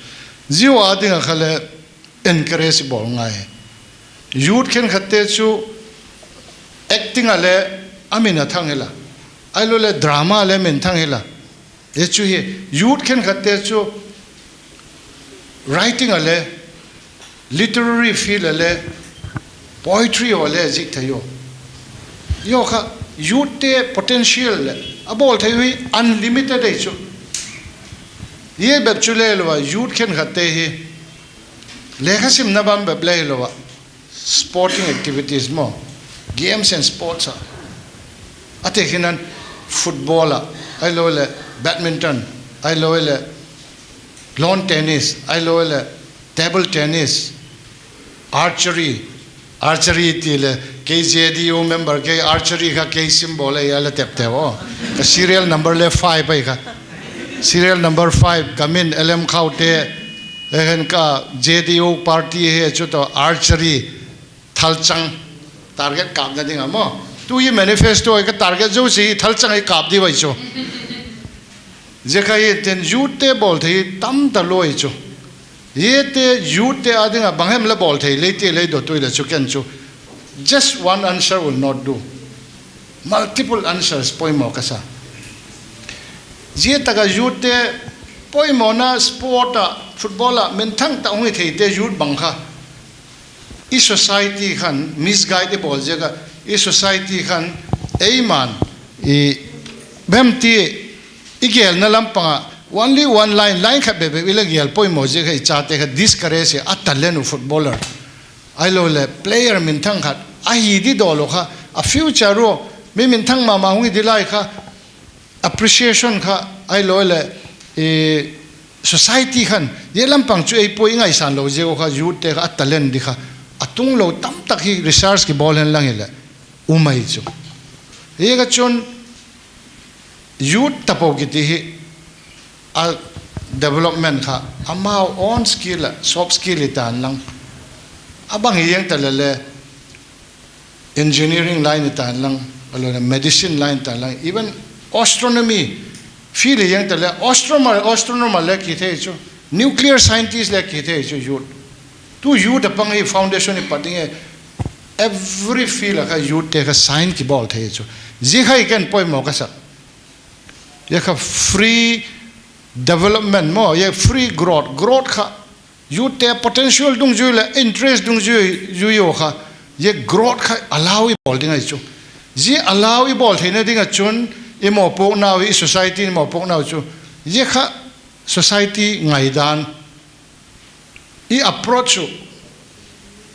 Zia uh a ding a kha leh encourage i bawl ngai. Youth khenkhatte chu acting a leh a min a thang hi la. Ahilouleh drama a leh min thang hi la. Ye chu hi, youth khenkhatte chu writing a leh, literary field a leh, poetry a leh zik thei uh. Ye uh kha youth te potential leh a bawl thei uh hi unlimited ahi chu. Ye bep chu leh lou a, youth khenkhatte hi lekha simna bang bep leh lou a, sporting activities maw, games and sports a, a te khinan football a, ahilouleh badminton, ahilouleh lawn tennis, ahilouleh table tennis, archery, archery ti leh, kei J D U member, kei archery kha kei symbol ahi a leh tep tep uh. Ka serial number leh five ahi kha. Serial number five, ka min L M Khaute, ehen ka J D U party hi chu toh archery, thalchang, target kapna ding a maw. Tu i manifesto i ka target zosia thalchang i kap di uh ahi chu. Zia kha i ten youth te bawl thei tamta lou ahi chu. Ye te youth te a ding a bang hem leh bawl thei lei te lei dot uh leh chu ken chu. Just one answer will not do. Multiple answers poimoh ka sa. Zia tak a youth te poimohna sport a, football a, minthang tak hong hi theite youth bang kha i society khan misguide i bawl ziak a, i society khan eiman i bem ti i gelna lampang a only one line, line khat bebe i la gel poimoh ziak a i chate kha discourage a, a talent uh footballer ahilouleh player minthang khat ahi di dawl uh kha, a future uh mi minthang mahmah hong hi di lai kha, appreciation kha ahilouleh, eh, society khan ye lampang chu ei poi i ngaihsan lou ziak uh kha youth te kha a talent di kha a tung lou tamtak hi research kibawl hen lang hileh um ahi chu. Ye ka chun youth tapou kiti hi a development kha amau own skill a, soft skill i tan lang, a bang hi yang ta leh leh engineering line i tan lang, ahilouleh medicine line i tan lang, even astronomy field i yang ta leh astronomer, astronomer leh ki thei chu, nuclear scientist leh ki thei chu youth. Tu youth a pang hi foundation i pat ding e, every field a kha youth te kha shine kibawl thei chu. Zia kha i ken poimoh ka sa. Ye kha free development maw, ye free growth, growth kha youth te potential dungzui leh interest dungzui zui uh kha, ye growth kha allow i bawl ding ahi chu. Zia allow i bawl theina ding a chun i mohpuakna uh, i society i mohpuakna uh chu, ye kha society ngaidan, i approach uh,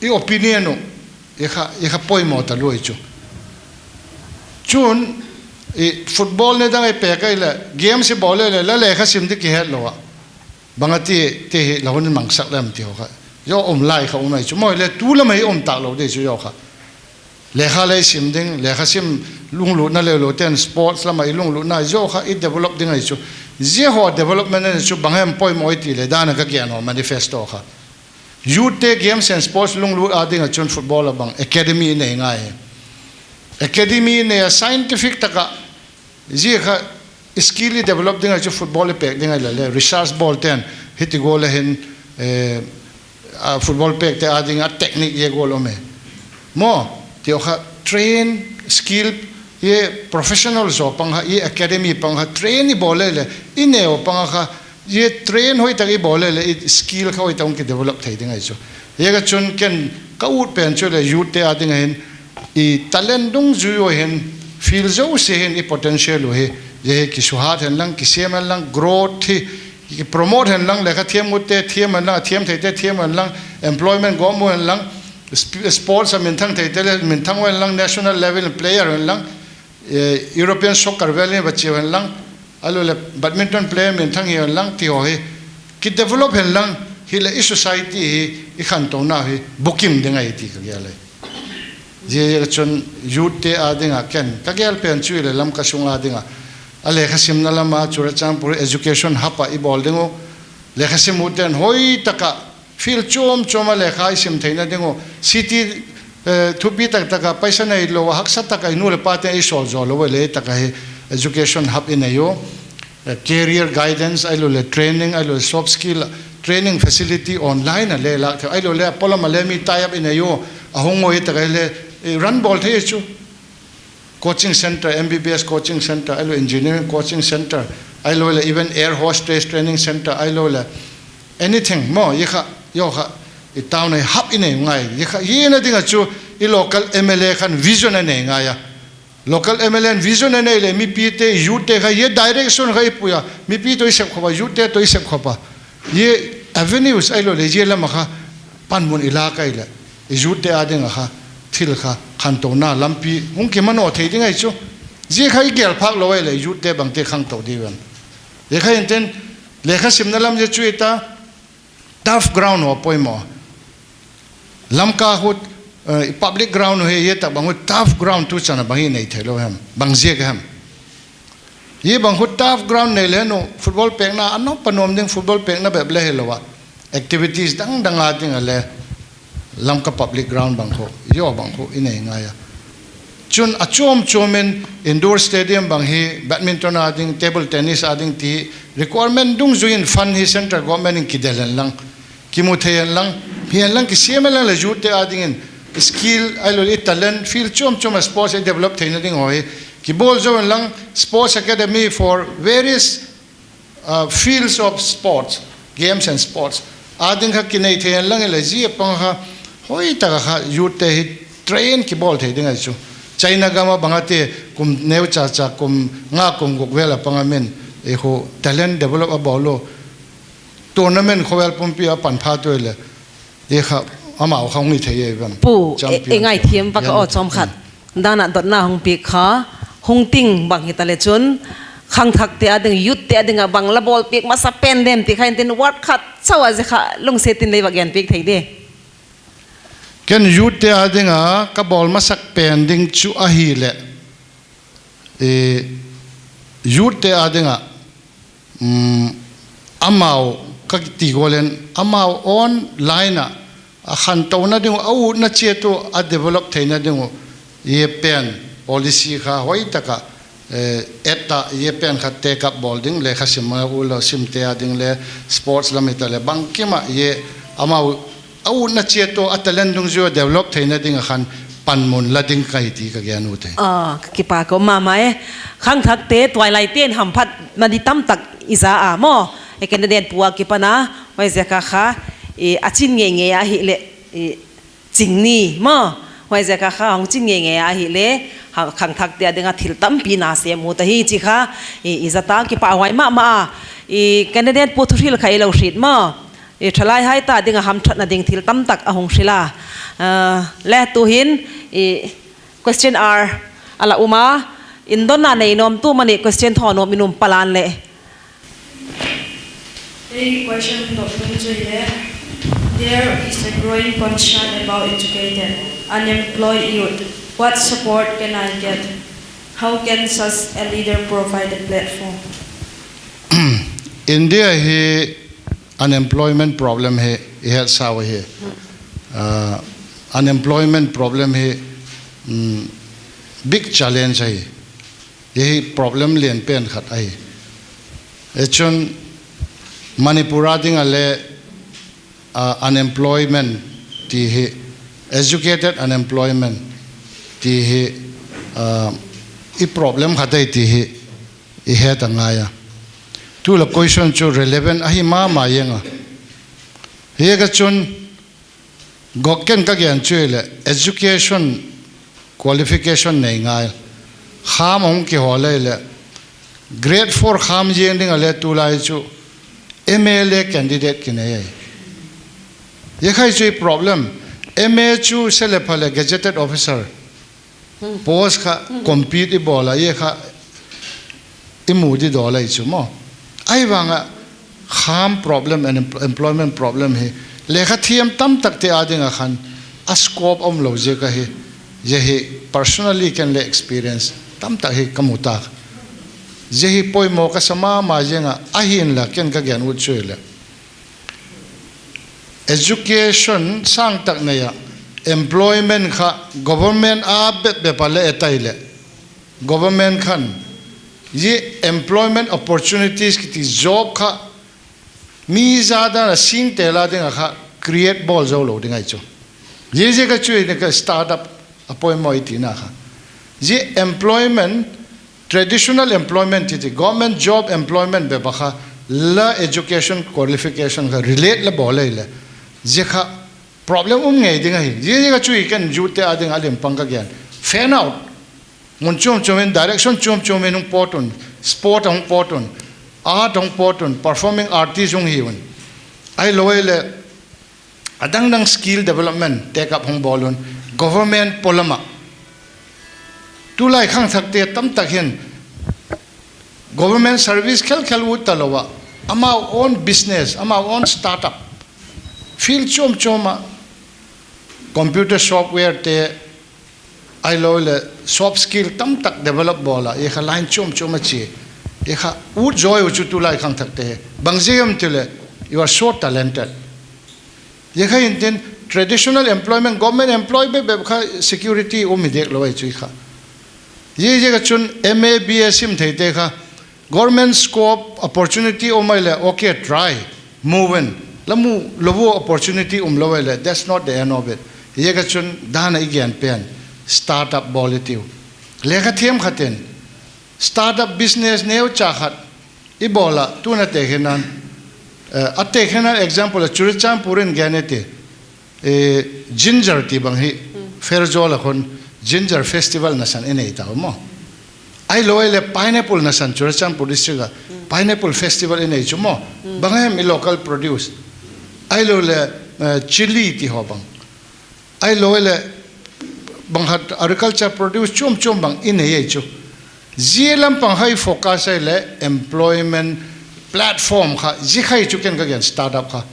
i opinion uh, i kha, i kha poimoh ta lou ahi chu. Chun i football nei dang i pek ahihleh, games i bawl leh leh, la lekha sim di kihet lou a, bang a ti, ti hi la hun mangsak lem ti uh kha. Yo um lai kha um ahi chu, maw leh tu lam a i um tak lou di chu yo kha. Lekha leh i sim ding, lekha sim lunglutna leh lou ten sports lam a i lunglutna, zia uh kha i develop ding ahi chu. Zia uh development ahi chu bang hem poimoh i ti leh dan a ka gen uh manifesto kha. Youth te games and sports lunglut a ding a chun football a bang academy i nei ngai. Academy i nei a scientific tak a zia kha skill i develop ding ahi chu football i pek ding ahi leh leh, research bawl ten hiti gual a hin, eh, a football pekte a ding a technique ye gual om e. Maw, ti uh kha train, skill, I professional zaw pang kha, i academy pang kha, train i bawl leh, i neu pang kha, i train hoihtak i bawl leh, i skill kha hoihtak hong ki develop thei ding ahi chu. Hiai ka chun ken ka ut pen chu leh youth te ading a hin, i talent dungzui uh hin, field zosia hin i potential uh hi, hiai hi kisuhat hen lang, kisem hen lang, growth hi, ki promote hen lang, leh kha thiam ut te thiam hen lang, thiam thei te thiam hen lang, employment gawm uh hen lang, sp-, sports a minthang thei te leh minthang uh hen lang, national level player hen lang, eh, European soccer vel in va chi uh hen lang, ahihleh badminton player minthang hi hen lang, ti uh hi, ki develop hen lang, hileh i society hi, i khantouna hi, bukim ding ahi ti ka gel ahi. Ziak chun youth te ading a ken, ka gel pen chu leh Lamka sung ading a. A lehkhasimna lam a Churachandpur education hub a i bawl ding uh. Lehkhasim ut ten hoihtak a field chom chom a lehkha i sim theihna ding uh. City, eh, thupi taktak a paisa neilou a haksa tak a i nu leh pa te i sawl zou lou leh tak a hi education hub i nei uh. Eh, career guidance, ahihleh training, ahihleh soft skill, training facility online a leh lak thei, ahihleh polam a leh mi tie up i nei uh, a hong ngoi tak a leh, eh, run bawl thei chu. Coaching center, M B B S coaching center, ahihleh engineering coaching center, ahihleh even air hostess training center, ahihleh anything maw, i kha, yo kha, i town a hub i nei ngai, i kha, i na ding a chu, i local M L A khan vision a nei ngai a. Local M L A in vision a nei leh, mipi te, youth te kha, hiai direction kha i pui a, mipi toh i sep khop a, youth te toh i sep khop a. Hiai avenues ahihleh, hiai lam a kha, panmun i lak ahihleh, i youth te ading a kha, thil kha, khantouna lampi, hong kimanoh thei ding ahi chu. Ziak kha i gel phak lou ahihleh, youth te bangte khangtou di ven. Hiai kha inteng, lehkhasimna lam ziak chu i ta, turf ground uh poimoh. Lamka khut, eh, public ground uh hi, hiai tak bang uh turf ground tu chan a bang hi nei theilou hem, bang ziak hem. Hiai bang khut turf ground nei leh nou, football pekna, a nop a nuam ding football pekna bep leh hilou a. Activities dangdang ading a leh, Lamka public ground bang khut, yo bang khut, i nei ngai a. Chun a chom chom in indoor stadium bang hi, badminton ading, table tennis ading ti, requirement dungzui in fund hi central government in kidel hen lang, kimu thei hen lang, hi hen lang, kisem hen lang leh youth te ading in skill, ahihleh talent, field chom chom a sports a develop theihna ding uh hi, kibawl zou hen lang, sports academy for various uh, fields of sports, games and sports. Ading kha kinei thei hen lang leh ziak pang kha, hoihtak a kha youth te hi train kibawl thei ding ahi chu. China gam a bang a te kum neu chacha kum nga kum guk vel a pang a min, eh, hu talent develop a bawl uh. Tournament khovel pumpi a pan phat uh leh, eh, kha, amau kha hong i thei e van. Pu, e, champion e ngai kha. Thiam vak a Yan. Aw chom khat. Dan a dotna hong piak kha, hong ting bang hita leh chun, khangthak te ading, youth te ading a bang la bawl piak masa pen dem ti kha inteng word khat chauh a ziak kha lungset in lei va gen piak thei di. Ken youth te ading a ka bawl masak pen ding chu ahihleh, eh, youth te ading a Um, amau ka ti gol in, amau online a, a khantouna ding uh, a utna chiat uh, a develop theihna ding uh, hiai pen policy kha hoihtak a, eh, et a, hiai pen kha take up bawl ding, lehkhasim a ulou sim te ading leh, sports lam hita leh, bangkim a hiai amau a utna chiat uh, a talent dungzui uh develop theihna ding a khan panmun la ding ka hi ti ka gen ut ahi. Ah, ka kipak mahmah e. Khangthak te, tuailai te'n hamphatna di tamtak i za a maw. E candidate pu akipan a, huaiziak a kha, i, a chin ngeingei ahihleh, i, ching ni maw. Huaiziak a kha, hong chin ngeingei ahihleh, ha, khangthak te ading a thil tampi na sem ut ahi chih kha, i, i za ta, kipahhuai mahmah a. I, candidate pu thuhril kha i lou hrit maw. I, thalai hai ta ding a hamthatna ding thil tamtak a hong hril a. Ah, leh tuhin, i, question ar a la um a, indonna nei nuam tu mani question thawn nuam in um palan leh. Ei question dot nung chu leh, there is a growing concern about educated, unemployed youth. What support can I get? How can such a leader provide a platform? India hi unemployment problem hi, i het sau hi. Uh, unemployment problem hi, mm, big challenge ahi. Hiai hi problem lian pen khat ahi. Hichun Manipur a ding a leh, uh, unemployment ti hi, educated unemployment ti hi, uh, i problem khat ahi chih hi i het a ngai a. Tu la question chu relevant ahi mahmah jeng a. Hiai ka chun gawk ken ka gen chu leh education qualification nei ngai. Kham hong kihawl leh grade four kham jeng ding a leh tulai chu M A leh candidate kinei ahi. Hiai kha chu i problem. M A chu se leh pha leh gazetted officer post kha compete i bawl a, hiai kha i mu di dawl ahi chu maw. Ahihvang a kham problem and employment problem hi lekha thiam tamtak te a ding a khan a scope om lou ziak ahi. Hiai hi personally ken leh experience tamtak hi ka mu tak. Hiai hi poimoh ka sa mahmah jeng a, ahi'n la ken ka gen ut chu leh education sang tak nei a employment kha government a bep bep a leh e tai leh government khan hiai employment opportunities kiti job kha mi zat dan a singtel a ding a kha create bawl zou lou ding ahi chu. Hiai ziak a chu i ka startup a poimoh i chihna kha. Hiai employment, traditional employment chih chih, government job employment bep a kha la education qualification kha relate la bawl leh hiai kha problem um ngei ding ahi. Hiai ziak a chu i ken youth te a ding a lem pang ka gen. Fan out. Mun chuamchuam in, direction chuamchuam in hong pawt un, sport hong pawt un, art hong pawt un, performing artist hong hi un. Ahihlouh leh adangdang skill development take up hong bawl un, government polam a. Tulai khangthak te tamtak hi'n government service khelkhel ut talou a, amau own business, amau own startup, field chuamchuam a computer software te, ahihlouh leh soft skill tamtak develop bawl a, hiai kha line chuamchuam a chi. Hiai kha ut zaw uh chu tulai khangthak te. Bang ziak a chi leh, you are so talented. Hiai kha hi'n tin traditional employment, government employ bep bep kha security um hi dek lou ahi chu hiai kha. Hiai ziak a chun M A B A sim thei te kha government scope opportunity om mai leh, okay, try, move in. La mu lou uh opportunity um lou leh, that's not the end of it. Hiai ka chun dan a i gen pen startup bawl i tiu. Lekha thiam khat in startup business neucha khat i bawl a, tun a tekhinna, eh, a tekhinna example a Churachandpur in gen i ti. Eh, ginger ti bang hi, Pherzawl a khun ginger festival nasan i nei ta uh maw. Ahihlouh leh pineapple nasan Churachandpur district a pineapple festival i nei chu maw. Bang hem i local produce. Ahihlouh leh, eh, chilli ti ho bang. Ahihlouh leh bang khat agriculture produce chuamchuam bang i nei ahi chu. Hiai lampang kha i focus leh employment platform kha, hiai kha chu ken ka gen startup kha.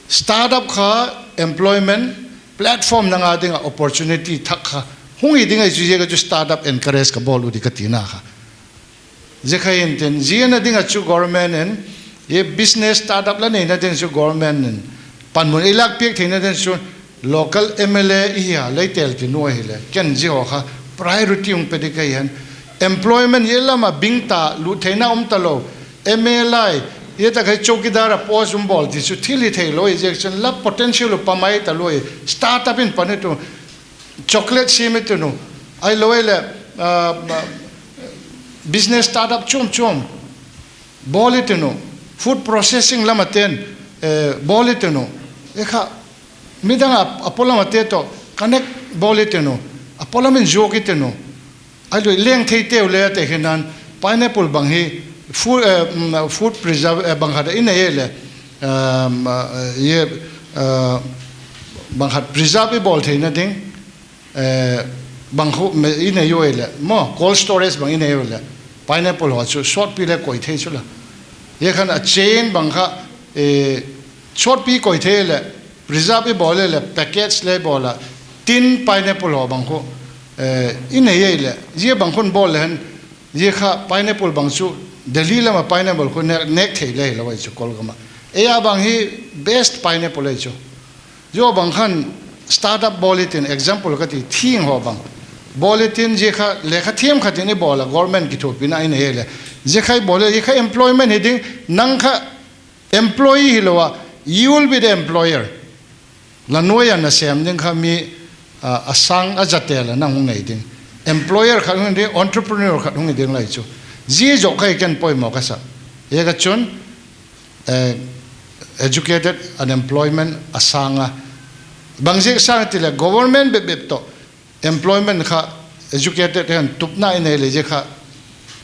Startup kha employment platform nang a ding a opportunity thak kha hong hi ding ahi chu, hiai ka chu startup encourage ka bawl uh di ka chihna kha. Hiai kha hi'n tin, hiai na ding a chu government in, hiai business startup la neihna ding chu government in panmun ei lak piak theihna ding chu local M L A i hi a, lei tel ti nuai hi leh, ken hiai ho kha priority hong pe di ka hi a. Employment hiai lam a bing ta, lut theihna om talou, M A lai, hiai tak hi chowkidar a post hong bawl ti chu thil hi theilou ahi ziak chun la potential uh pamai talou ahi, startup in pan i tu, chocolate sim i ti uh, ahihlouh leh, ah, business startup chuamchuam bawl i ti uh, food processing lam a ten, eh, bawl i ti uh, hiai kha midang a, a polam a te toh connect bawl i ti uh, a polam in zuak i ti uh. Ahihlouh leng thei te uh leh a tekhinna pineapple bang hi food, eh, mm, food preserve, eh, bang khat i nei leh, um, eh, hiai, eh, bang khat preserve i bawl theihna ding, eh, bang khu me i nei uh leh maw, cold storage bang i nei uh leh pineapple ho chu sawtpi leh koi thei chu la. Hiai khan a chain bang kha, eh, sawtpi koi thei leh preserve i bawl leh, package leh bawl a, tin pineapple ho bang khu, eh, i nei leh, hiai bang khun bawl leh hen, hiai kha pineapple bang chu Delhi lam a pineapple khu nek, nek thei leh lou ahi chu Kawlgam a. Hiai a bang hi best pineapple ahi chu. Hiai bang khan startup bawl i tin example ka ti thing ho bang. Bawl i tin hiai kha lekha thiam khat in i bawl a government kithuahpihna i nei leh. Hiai kha i bawl leh, hiai kha employment hi ding, nang kha employee hilou a, you will be the employer. La nuai a na sem ding kha mi, ah, a sang a za tel a nang hong nei ding. employer khat hong hi ding, entrepreneur khat hong hi ding lai chu. Zi zok kai ken poimoh ka sa. Ye ka chun, eh, educated unemployment a sang a. Bang ziak sang ti le government bep bep toh employment kha educated hen tupna i nei le ziak kha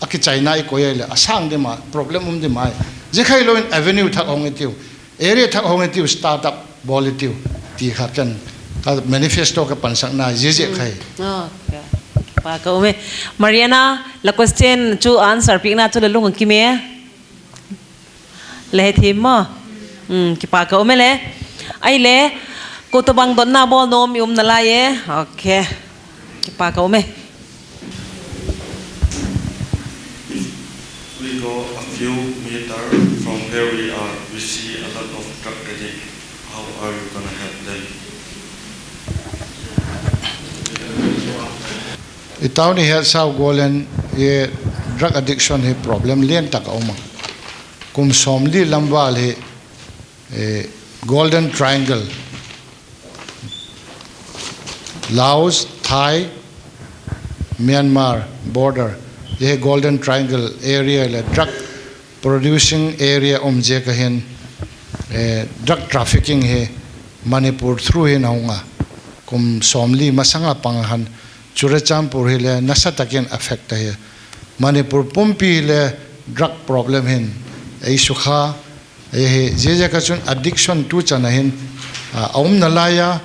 a kichaina i koih le a sang di mah, problem um di mah. Ziak kha i lo in avenue thak hong i tiu. Area thak hong i tiu, startup bawl i tiu. Ti kha ken ka manifesto ka pansakna ziak ziak kha hi. Okay. Kipak ka um e. Mariana, la question chu answer pikna chu la lung a kim e. Le he thim maw. Hmm, kipak ka um e le. Ai le, kou tobang dotna bawl nuam i om nalai e. Okay. Kipak ka um e. We go a few meter from where we are. We see a lot of drug addict. How are you gonna help them? I town i het sau Golden, ye drug addiction hi problem lian tak a um a. Kum sawmli lam val hi, eh, Golden Triangle, Laos, Thai, Myanmar border, ye Golden Triangle area le drug producing area um ziak a hin, eh, drug trafficking hi Manipur through hin a hong a. Kum sawmli masang a pang a khan Churachandpur hi le nasa takin affect a hi. Manipur pumpi hi le drug problem hin ei sukha. Ei hi, ziak ziak a chun addiction tu chan a hin, ah, a um nalai a,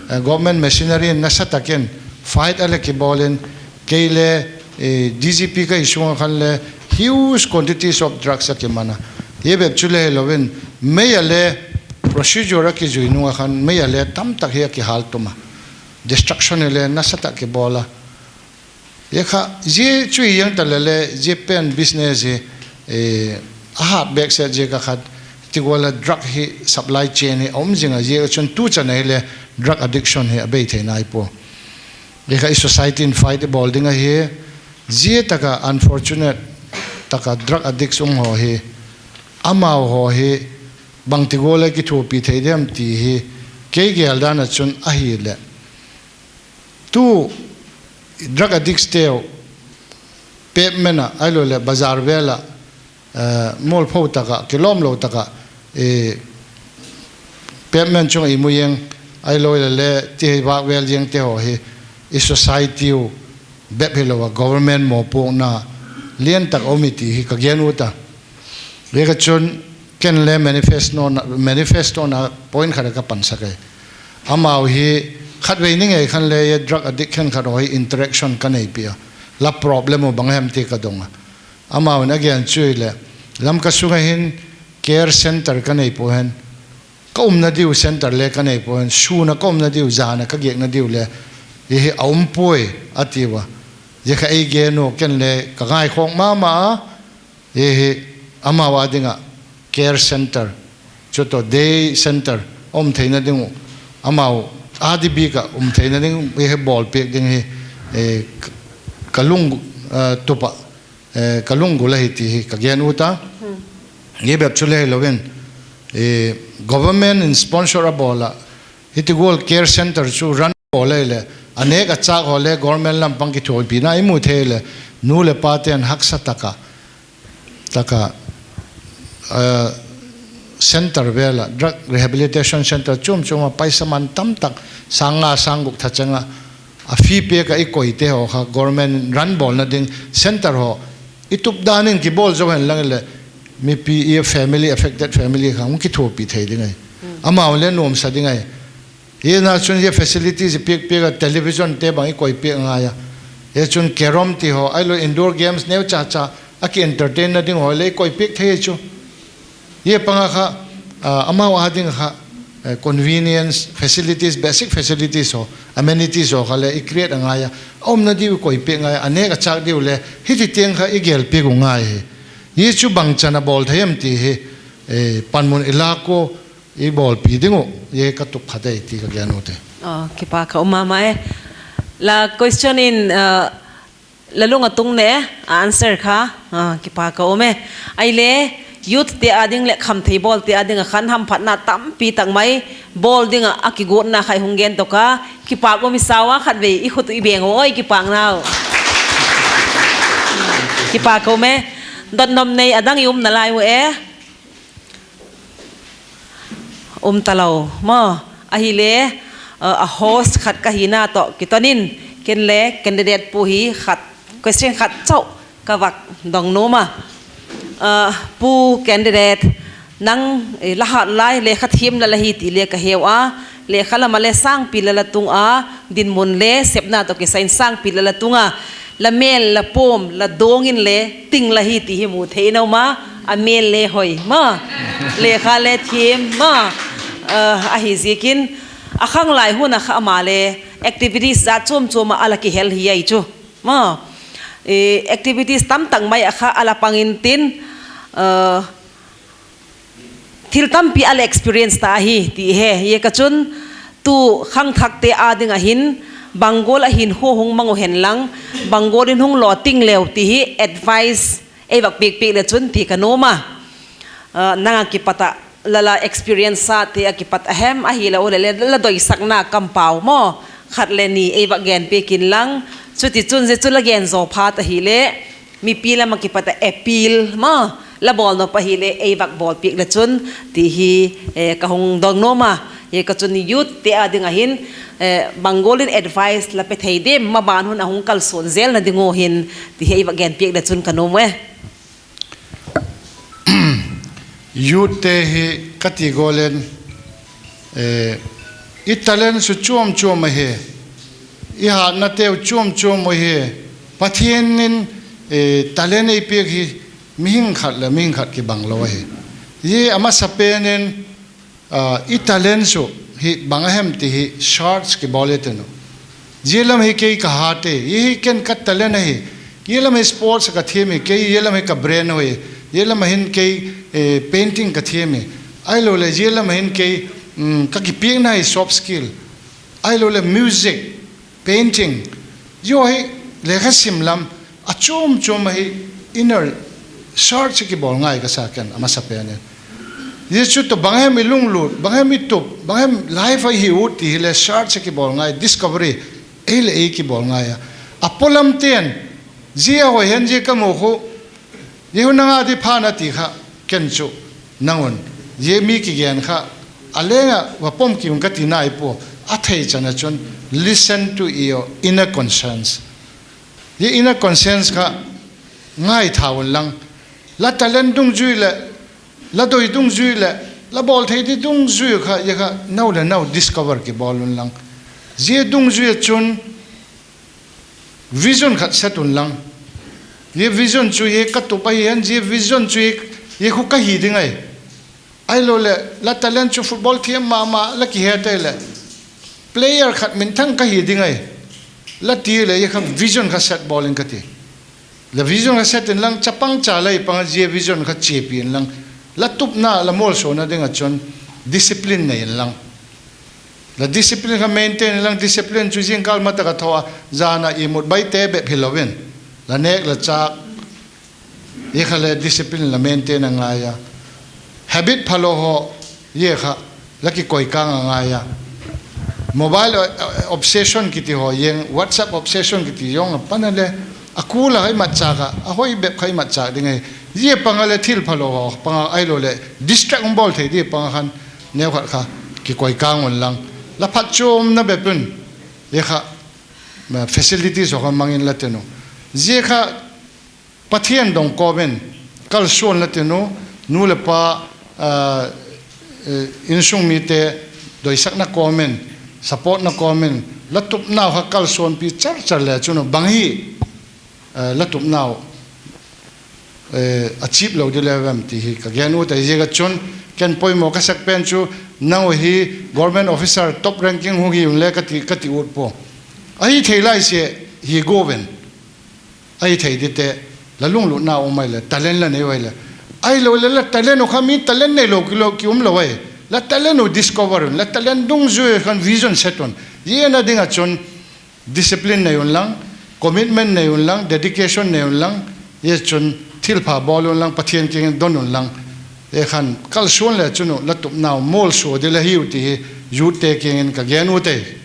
eh, government machinery in nasa takin fight a le kibawl in, kei le, eh, D G P ka hi sung a khan le huge quantities of drugs a kiman a. Ye bep chu le hi lo in, mei a le procedure a kizui nung a khan, mei a le tam tak hi a kihal tum a. Destruction hi le nasa tak kibawl a. Ye kha, zi chu hi yang ta le le, zi pen business hi, eh, a hat bek se zi ka khat, ti gua la drug hi supply chain hi a um zing a, zi chun tu chan a hi le drug addiction hi a bei thei nai pua. Ye kha i society in fight i bawl ding a hi, zi taka unfortunate taka drug addicts um ho hi, amau ho hi, bang ti gua le kithupi thei diam ti hi, kei gel dan a chun a hi le. Tu drug addicts te uh, pavement a, ai lo le bazar vel a, eh, mall pho taka, kilawm lo taka, eh, pavement chung i mu yeng, ai lo le le, ti hi vak vel yeng te ho hi, i society uh, bep hi lo a, government mawpuakna, lian tak om i ti hi ka gen ut a. Ye ka chun, ken le manifesto na, manifesto na point khat ka pansak e. Amau hi khatvei ni ngei khan le ye drug addict khenkhat ho hi interaction ka nei pia. La problem uh bang hem ti ka dong a. Amau in a gen chu le. Lamka sung a hin care center ka nei pua hen. Ka umna diu center le ka nei pua hen. Suna ka umna diu, zana ka giakna diu le. Ye hi a um pua e a ti ua. Ye kha ei gen uh ken le ka ngai khawk mahmah a. Ye hi amau a ding a care center, chu toh day center, um theina ding uh, amau a di bik a um theina ding uh, ye hi bawl piak ding hi, eh, k-, ka lung, eh, tup a, eh, ka lunggulh a hi ti hi ka gen ut a. Hmm. Ye bep chu le hi lo in, eh, government in sponsor a bawl a, hiti gua care center chu run bawl le le, a nek a chak ho le government lam pang kithuapihna i mu thei le, nu le pa ten haksa taka, taka, eh, center vel a, drug rehabilitation center chum chum a paisa man tam tak, sang nga sang guk tha chang a, a fee pek a i koih te ho kha government run bawlna ding center ho, i tup dan in kibawl zou hen lang le, mipi i family, affected family kha hong kithuapih thei ding ai. Hmm. Amau le nuamsa ding ai. Ye na chun ye facilities i piak piak a, television te bang i koih piak ngai a. Ye chun carrom ti ho, ai lo indoor games neu cha cha, a ki entertain na ding ho le i koih piak thei chu. Ye pang a kha, ah, amau a ding kha, eh, convenience, facilities, basic facilities ho, amenities ho kha le i create a ngai a. A umna diu i koih piak ngai a, a nek a chak diu le, hiti teng kha i gel piak uh ngai hi. Ye chu bang chan a bawl thei em ti hi, eh, panmun i lak uh, i bawlpih ding uh, ye ka tup khat ei ti ka gen ut e. Oh, kipak ka um mahmah e. La question in, uh, la lung a tung ne, a answer kha, ah, kipak ka um e. Ai le, youth te a ding le khamthei bawl te a ding a khan hamphatna tampi tak mai, bawl ding a a kigawtna kha i hong gen tou ka, kipak um i sa ua khatvei i khut i beng ua, oi kipak nau. Kipak kou me, dotnop nei a dang i um nalai uh e. Um talou maw. Ahihleh, uh, a host khat ka hihna toh kitonin, ken leng candidate pu hi khat, question khat chauh ka va dong nuam a. Uh, pu candidate, nang, eh, la hat lai, lekha thiam la la hi ti leng ka heu a, lekha lam a leng sangpi la la tung a, dinmun leh sepna toh kisai in sangpi la la tung a, la mel, la pawm, la dawng in leng ting la hi ti hi mu theih in a um a, a mel leng hoih maw, lekha leng thiam maw, uh, ahi ziakin, a khanglai hun a kha amah leng activities zat chuamchuam ah a la kihel hi ai chu maw. Eh, activities tamtak mai a kha a la pang in tin, uh, thil tampi a la experience ta hi ti hi. Hiai ka chun tu khangthakte a ding a hin, bang gual a hin hu hong mang uh hen lang, bang gual in hong lou ting leh uh ti hi advice ei va piakpiak leh chun ti ka nuam a. Ah, nang a kipat a la la experience a te a kipat a hem, ahihleh uh leh leh la doisakna kampau maw, khat leh ni ei va gen piak in lang, chuti chun zia chu la gen zaw phat ahihleh, mipi lam a kipat a appeal maw, la bawl nop ahihleh ei va bawl piak leh chun ti hi, eh, ka hong dong nuam a. Hiai ka chun youth te a ding a hin, eh, bang gual in advice la pe thei diam, maban hun a hong kalsuan zelna ding uh hin ti hi ei va gen piak leh chun ka nuam e. Youth te hi ka ti gual in, eh, i talent chu chuamchuam ahi, i hatna te uh chuamchuam ahi, Pathian in, eh, talent ei piak hi mihing khat leh mihing khat kibang lou ahi. Hiai a masapen in, ah, i talent chu hi bang a hem ti hi search kibawl e te nu. Zia lam hi kei ka hat e, hiai hi ken ka talent ahi. Hiai lam hi sports ka thiam hi, kei hiai lam hi ka brain hoih. Hiai lam a hin kei, eh, painting ka thiam hi. Ahihleh hiai lam a hin kei, mm, ka kipiakna hi soft skill. Ahihleh music, painting, zia hi lekha sim lam a chuamchuam ahi, inner search kibawl ngai ka sa ken a masapen in. Zia chu tu bang hem i lunglut, bang hem i tup, bang hem life a hi ut ti hi leh search kibawl ngai, discovery, ei leh ei kibawl ngai a. A polam ten, zia hoih hen zia ka mu khu, zia hun nang a di phan a ti kha, ken chu, nang un, zia mi kigen kha, a leng a va pom ki un ka ti nai pua, a theih chiang a chun, listen to your inner conscience. Zia inner conscience kha, ngaitha un lang, la talent dungzui leh, la doi dungzui leh, la bawl thei di dungzui kha, zia kha, nou leh nou discover kibawl un lang. Zia dungzui a chun, vision khat set un lang. Zia vision chu hiai ka tup ahi hen, zia vision chu hiai, hiai khu ka hi ding ahi. Ahihleh, la talent chu football thiam mahmah la kihet leh, player khat minthang ka hi ding ahi, la ti leh, hiai kha vision kha set bawl in ka ti. La vision kha set in lang, chapang cha la i pang a zia vision kha chiapih in lang. La tupna, la mawlsuahna ding a chun, discipline nei in lang. La discipline kha maintain in lang, discipline chu zingkal ma tak a thoh a, zan a ihmut baite bep hilou in. La nek la chak. Hiai kha leh discipline la maintain a ngai a. Habit phalou hoih, hiai kha, la kikoikang a ngai a. Mobile, uh, uh, obsession kiti hoih, hiai WhatsApp obsession kiti zong a pan a leh, a kul a hi mat chak a, a hoih bep kha hi mat chak ding ahi. Zia pang a leh thil phalou hoih, pang a ahihleh, distract hong bawl thei di pang a khan, neu khat kha, kikoikang un lang. La phatchuamna bep un, hiai kha, ma facilities hoih kha mang in la te nu. Zia kha, Pathian dong kawm in, kalsuan la te nu, nu leh pa, ah, eh, insung mite, doisakna kawm in, support na kawm in, la tupna uh kha kalsuanpih charchar leh chun bang hi, eh, la tupna uh, eh, a chip lou di leh vem ti hi ka gen ut ahi ziak a chun, ken poimoh ka sak pen chu, nang uh hi government officer top ranking hong hi un leh ka ti, ka ti ut pua. Ahi thei lai se hi government. Ahi thei di te, la lunglutna om ahihleh, talent la nei ahihleh. Ahihleh la talent uh kha mi talent neilou kilou ki um lou ahi. La talent uh discover un, la talent dungzui khan vision set un. Hiai na ding a chun discipline nei un lang, commitment nei un lang, dedication nei un lang, hiai chun thilpha bawl un lang, Pathian kiang in don un lang. Hiai khan kalsuan leh chun uh, la tupna uh mawlsuah di leh hi uh ti hi, youth te kiang in ka gen ut ahi.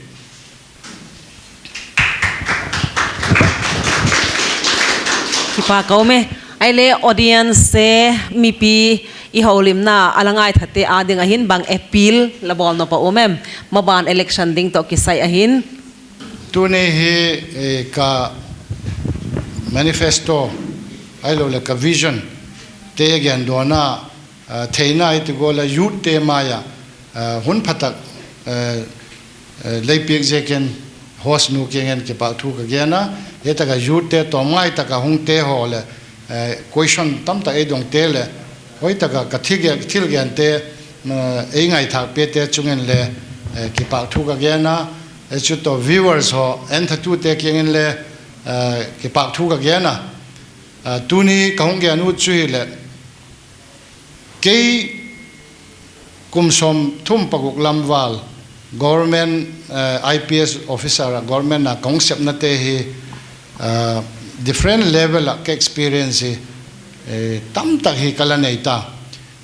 Ki, Pa ka um e, ahihleh audience te mipi i houlimna a la ngaithate ading a hin bang appeal la bawl nop a um em? Maban election ding toh kisai a hin. Tuni hi, eh, ka manifesto, ahihlouhleh ka vision te gen dawna, ah, theihna i ti gol a youth te mai a, ah, hun phatak, eh, eh, lei piak ziakin host nu kiangin kipahthu ka gen a, hiai tak a youth te tawmngai tak a hongte haw leh, eh, question tamtak ei dongte leh, hoihtak a ka thil gen, thil gente, eh, ei ngaihthak pete chungin leh, eh, kipahthu ka gen a, eh, chu toh viewers haw, enthatute kiangin leh, eh, kipahthu ka gen a. Ah, tuni ka hong gen ut chu hileh, kei kum sawmthum paguk lam val, government, eh, I P S officer a, government a ka hong sepnate hi, eh, different level a ka experience hi, eh, tamtak hi ka la nei ta.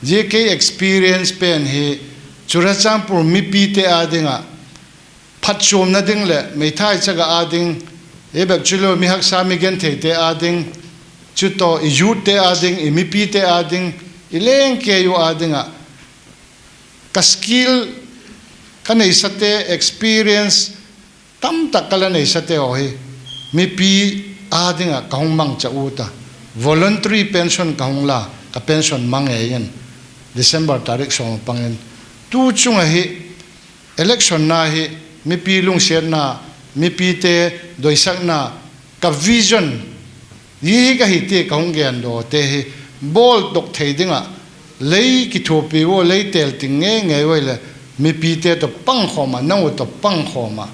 Zia kei experience pen hi Churachandpur mipite ading a phatchuamna ding leh meithai chak a ading, ei bek chu lou mi haksa mi gentheite ading, chu toh i youth te ading, i mipite ading, i leng kei u ading a ka skill, ka neisate, experience tamtak ka la neisate haw hi mipi ading a ka hong mangcha ut a. Voluntary pension ka hong la, ka pension mang ngei in, December tarik sawm pangin. Tu chung a hi election na hi mipi lungsiatna, mipite doisakna, ka vision, hi hi ka hi te ka hong gen dawte hi bawl dok thei ding a, lei kithuapi u, lei telting ngeingei u leh mipite toh pangkhawm a, nang u toh pangkhawm a,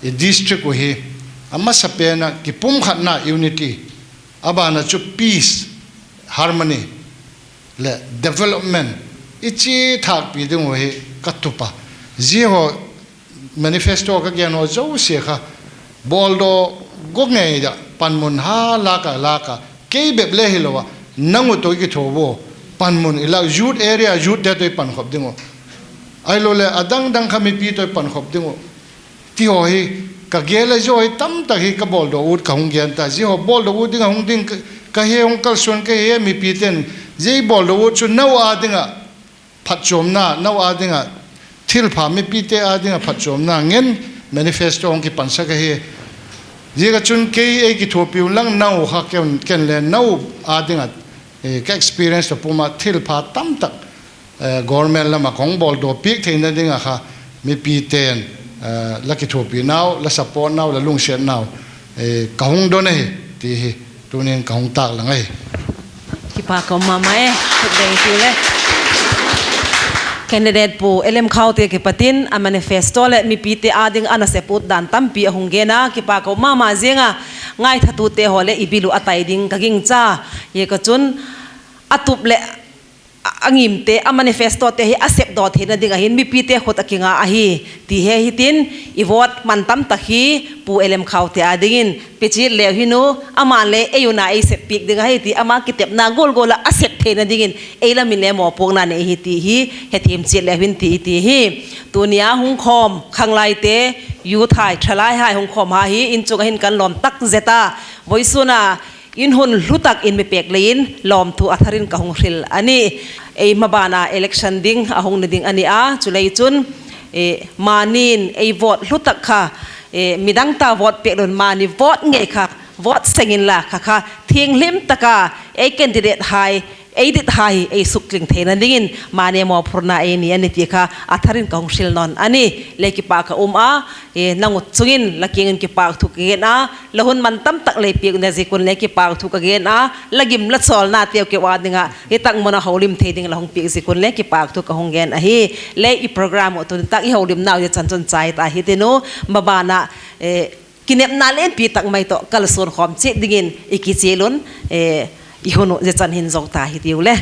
i district u hi a masapen a kipumkhatna, unity, a ban a chu peace, harmony leh development i chi thakpi ding u hi ka tup a. Zia haw manifesto ka gen haw zosia kha bawl daw gawp ngei a, panmun ha lak a lak a, kei bep leh hilou a, nang u toh i kithuap u, panmun i lak, youth area youth te toh i pankhop ding u, ahihlouhleh a dangdang kha mipi toh i pankhop ding u. Ti haw hi ka gel a, zia haw hi tamtak hi ka bawl daw ut ka hong gen ta. Zia haw bawl daw ut ding a hong ding ka, ka hi, hong kalsuan ka hi, mipite'n zia i bawl daw ut chu nou ading a phatchuamna, nou ading a thilpha, mipite ading a phatchuamna ngen manifesto hong kipansak ahi. Ziak a chun kei ei kithuapi u lang, nou kha ken, ken leh nou ading a, eh, ka experience toh pum a thilpha tamtak, eh, government lam a ka hong bawl daw piak theihna ding a kha mipite'n, eh, la kithuapi nau, la support nau, la lungsiat nau, eh, ka hung don ahi, ti hi tuni'n ka hung taklang ahi. Kipak mahmah e, thut deng tu le. Candidate Pu L M Khaute kipat in a manifesto leh mipite ading a na sep ut dan tampi a hung gen a, kipak mahmah ziang a, ngaithatute haw leh i bil uh a tai ding ka gingcha. Ziak a chun a tup leh a, a ngimte, a manifesto te hi a sep daw theihna ding a hin mipite khut a kinga ahi. Ti hi hitin, i vote man tamtak hi Pu L M Khaute adingin pe chih leu hi nu, aman leh ei un a ei sep piak ding ahi ti, ama kitepna golgol a a sep theihna dingin ei lam in leh mawhpuakna nei hi ti hi hethiam chih leu hin ti, ti hi. Tuni a hung khawm khanglaite, youth hai, thalai hai hung khawm ha hi, in chung a hin kan lawm tak zet a. Voisun a in hun hlu tak in mi pek lei in lawmthu a thar in ka hung hril a nih. Ei maban a election ding a hung ni ding a ni a, chu lei chun, eh, mahni in ei vote hlu tak kha, eh, midang ta vote pek lou in mahni vote ngei kha, vote seng inla kha kha thianghlim tak a ei candidate hai, ei dit hai ei suktling theihna dingin mahni mawhphurna ei ni a nih ti kha a thar in ka hung hril nawn a nih. Leh kipak ka um a, eh, nang uh chung in la kiang in kipahthu ka gen a, la hun man tamtak lei piak na ziak un leh kipahthu ka gen a, la gim la chawlna teuh keu ading a, hitak mun a houlim thei ding la hung piak ziak un leh kipahthu ka hung gen ahi. Leh i program uh tuni tak i houlimna uh zia chan chun chai ta hitin uh, maban a, eh, kinepna lenpi tak mai toh kalsuan khawm chih dingin i kichial un, eh, i hun uh zia chan hin zou ta hitiu leh.